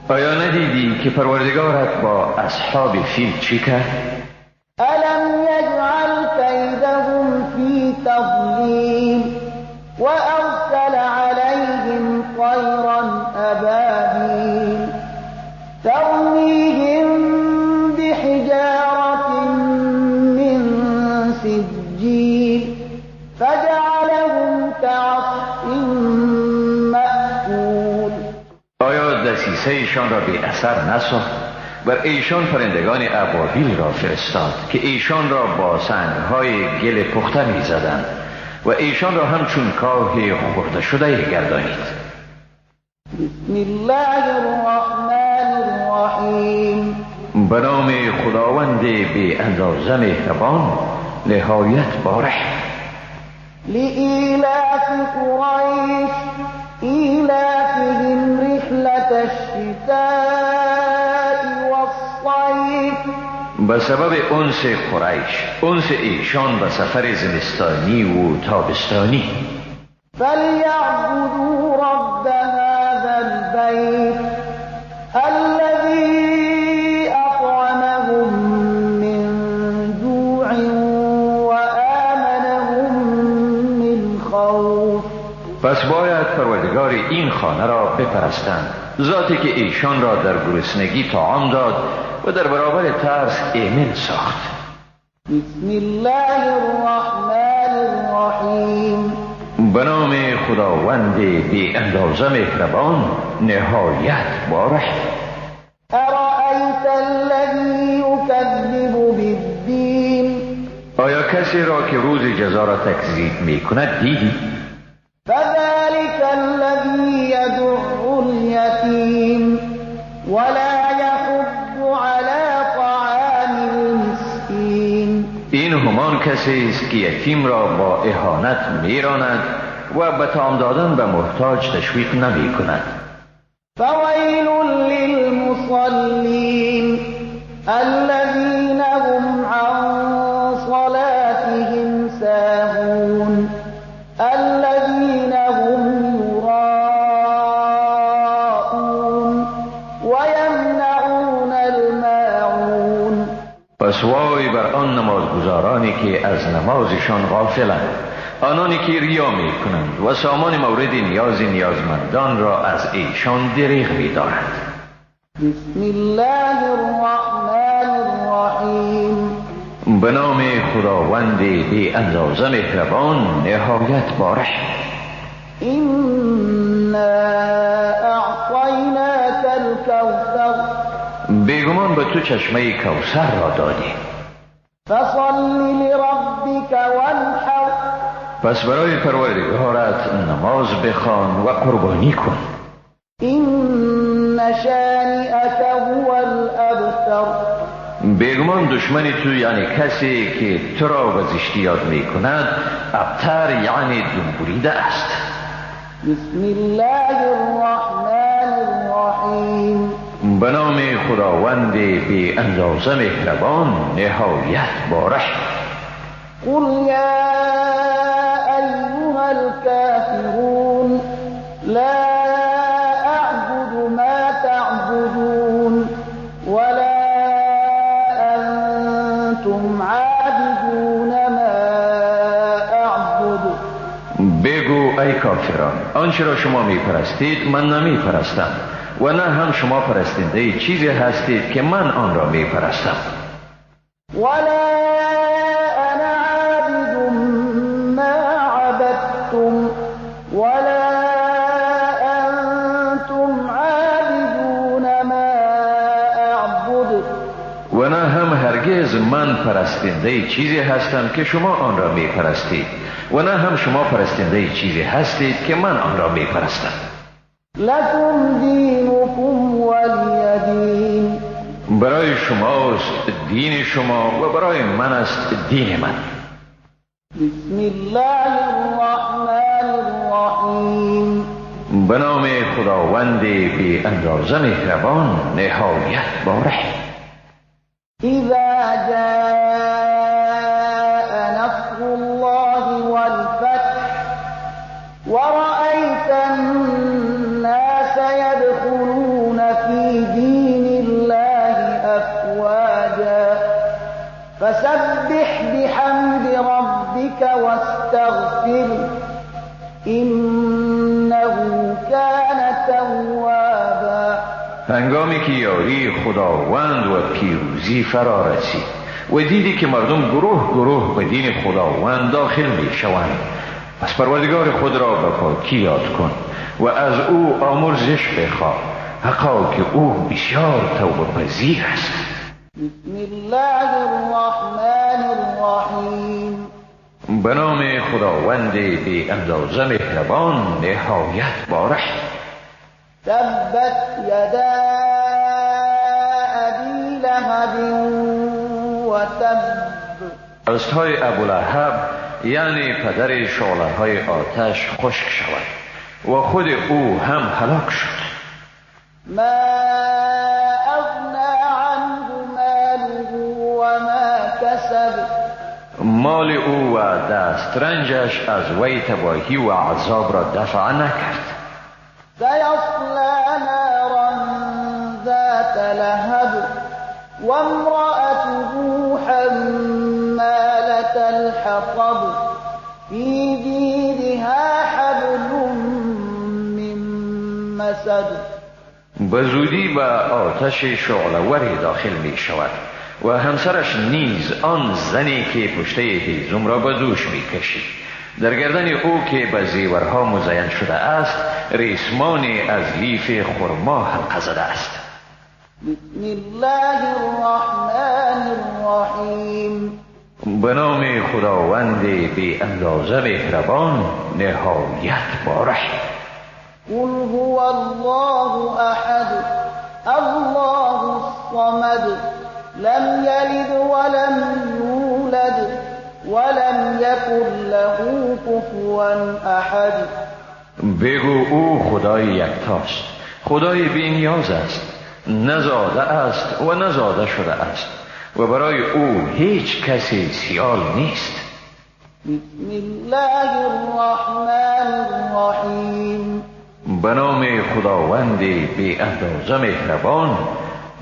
آیا ندیدی که پروردگارت با اصحاب فیل چی کرد؟ الم یجعل کیدهم فی تضلیل وارسل علیهم طیرا ابابیل ترمیهم بحجارة من سجیل فجعلهم كعصف مأکول. آیا دسیسه ایشان را بی اثر نساخت؟ بر ایشان پرندگان ابابیل را فرستاد که ایشان را با سنگهای گل پخته می زدند و ایشان را همچون کاه خورده شده گردانید. بسم الله الرحمن الرحیم. به نام خداوند بی اندازه مهربان نهایت باره. لإیلاف قریش ایلافهم رحلة الشتاء والصیف. به سبب انس قریش، انس ایشان به سفر زمستانی و تابستانی. فلیعبدوا رب هذا البیت الذی اطعمهم من جوع وآمنهم من خوف. پس باید پروردگار این خانه را بپرستند، ذاتی که ایشان را در گرسنگی طعام داد و در برابر ترس ایمن ساخت. بسم الله الرحمن الرحیم. به نام خداوند بی اندازه مهربان نهایت باره. ارأیت الذی یکذب بالدین. آیا کسی را که روز جزا را تکذیب می کند دیدی؟ فذلك الذی یدع الیتیم ولا یحض علی طعام المسکین. این همان کسی است که یتیم را با اهانت میراند و به طعام دادن به محتاج تشویق نمی کند. فویل للمصلین الذین هم عن صلاتهم ساهون الذین هم یراءون ویمنعون الماعون. پس وای بر آن نمازگزارانی که از نمازشان غافلند، آنانی که ریا می کنند و سامان مورد نیاز نیازمندان را از ایشان دریغ می دارند. بسم الله الرحمن الرحیم. به نام خداوند بی اندازه مهربان نهایت باره. إنا اعطیناک الکوثر. بیگمان به تو چشمه کوثر را دادیم. فصل لربک وانحر. پس برای پروردگارت نماز بخوان و قربانی کن. إن شانئک هو الابتر. بیگمان دشمن تو یعنی کسی که تو را به زشتی یاد می کند، ابتر یعنی دم بریده است. بسم الله الرحمن الرحیم. به نام خداوند بی اندازه مهربان نهایت باره. قل یا ایها بگو ای کافران، آنچه را شما می پرستید من نمی پرستم و نه هم شما پرستنده چیزی هستید که من آن را می پرستم. ولا انا عابد ما عبدتم ولا انتم عابدون ما اعبد. و نه هم هرگز من پرستنده چیزی هستم که شما آن را می پرستید و نه هم شما پرستنده چیزی هستید که من آن را می پرستم. لکم دینکم ولی دین. برای شماست دین شما و برای من است دین من. بسم الله الرحمن الرحیم. به نام خداوند بی اندازه مهربان نهایت باره. اذا جاء نصر الله والفتح ورأيت الناس يدخلون في دين الله أفواجا فسبح بحمد ربك واستغفره إنه كان توابا. هنگامی که یاری خداوند و پیروزی فرا رسید و دیدی که مردم گروه گروه به دین خداوند داخل می شوند، پس پروردگار خود را به پاکی یاد کن و از او آمرزش بخواه، حقا که او بسیار توبه پذیر است. بسم الله الرحمن الرحیم. به نام خداوند بی اندازه مهربان نهایت باره. تبت یدا ابی لهب و تب. دستهای ابولهب یعنی پدر شعله های آتش خشک شود و خود او هم هلاک شد. ما اغنی عنه ماله و ما کسب. مال او و دسترنجش از وی تباهی و عذاب را دفع نکرد. سیصلی نارا ذات لهب وامرأته حمالة الحطب في جیدها حبل من مسد. به زودی به آتش شعله‌وری داخل می شود و همسرش نیز آن زنی که پشته هیزم را به دوش می کشید. در گردن او که به زیورها مزین شده است ریسمانی از لیف خرما حلقه زده است. بسم الله الرحمن الرحیم. به نام خداوند بی اندازه مهربان نهایت باره. قل هو الله احد الله الصمد لم یلد ولم یولد ولم یکن له کفوا احد. بگو او خدای یکتاست، خدای بی نیاز است، نزاده است و نزاده شده است و برای او هیچ کسی سیال نیست. بسم الله الرحمن الرحیم. به نام خداوند بی اندازه مهربان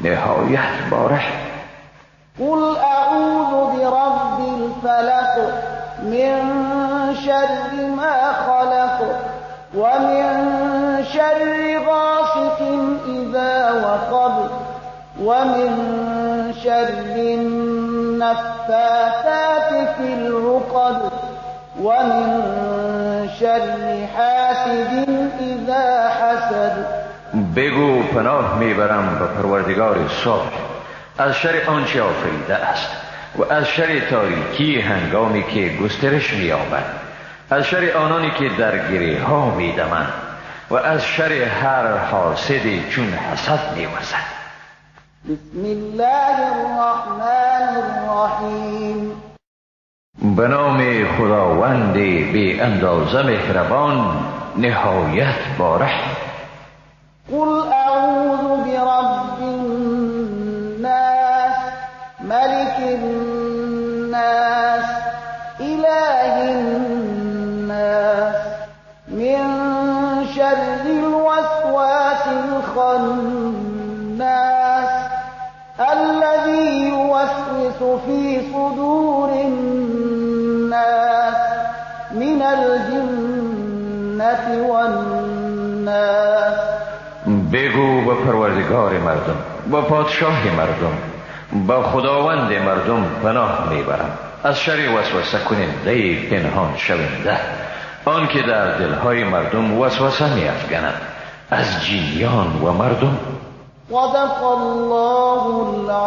نهایت باره. قل اعوذ برب الفلق من شر ما خلق ومن شر غاسق اذا وقب ومن شر النفاثات في العقد ومن شر حاسد اذا حسد. بگو پناه میبرم به پروردگار صبح از شر آنچه آفریده است و از شر تاریکی هنگامی که گسترش می‌یابد، از شر آنانی که در گره ها می‌دمند و از شر هر حاسدی چون حسد می‌ورزد. بسم الله الرحمن الرحیم. به نام خداوند بی اندازه مهربان نهایت باره. قل اعوذ برب الناس ملك الناس اله الناس من شر الوسواس الخناس الذي يوسوس في صدور الناس من الجنة الجنة والناس. بگو به پروردگار مردم، به پادشاه مردم، به خداوند مردم پناه میبرم از شر وسوسه کننده پنهان شونده، آن که در دلهای مردم وسوسه میافکند، از جنیان و مردم. صدق الله العظیم.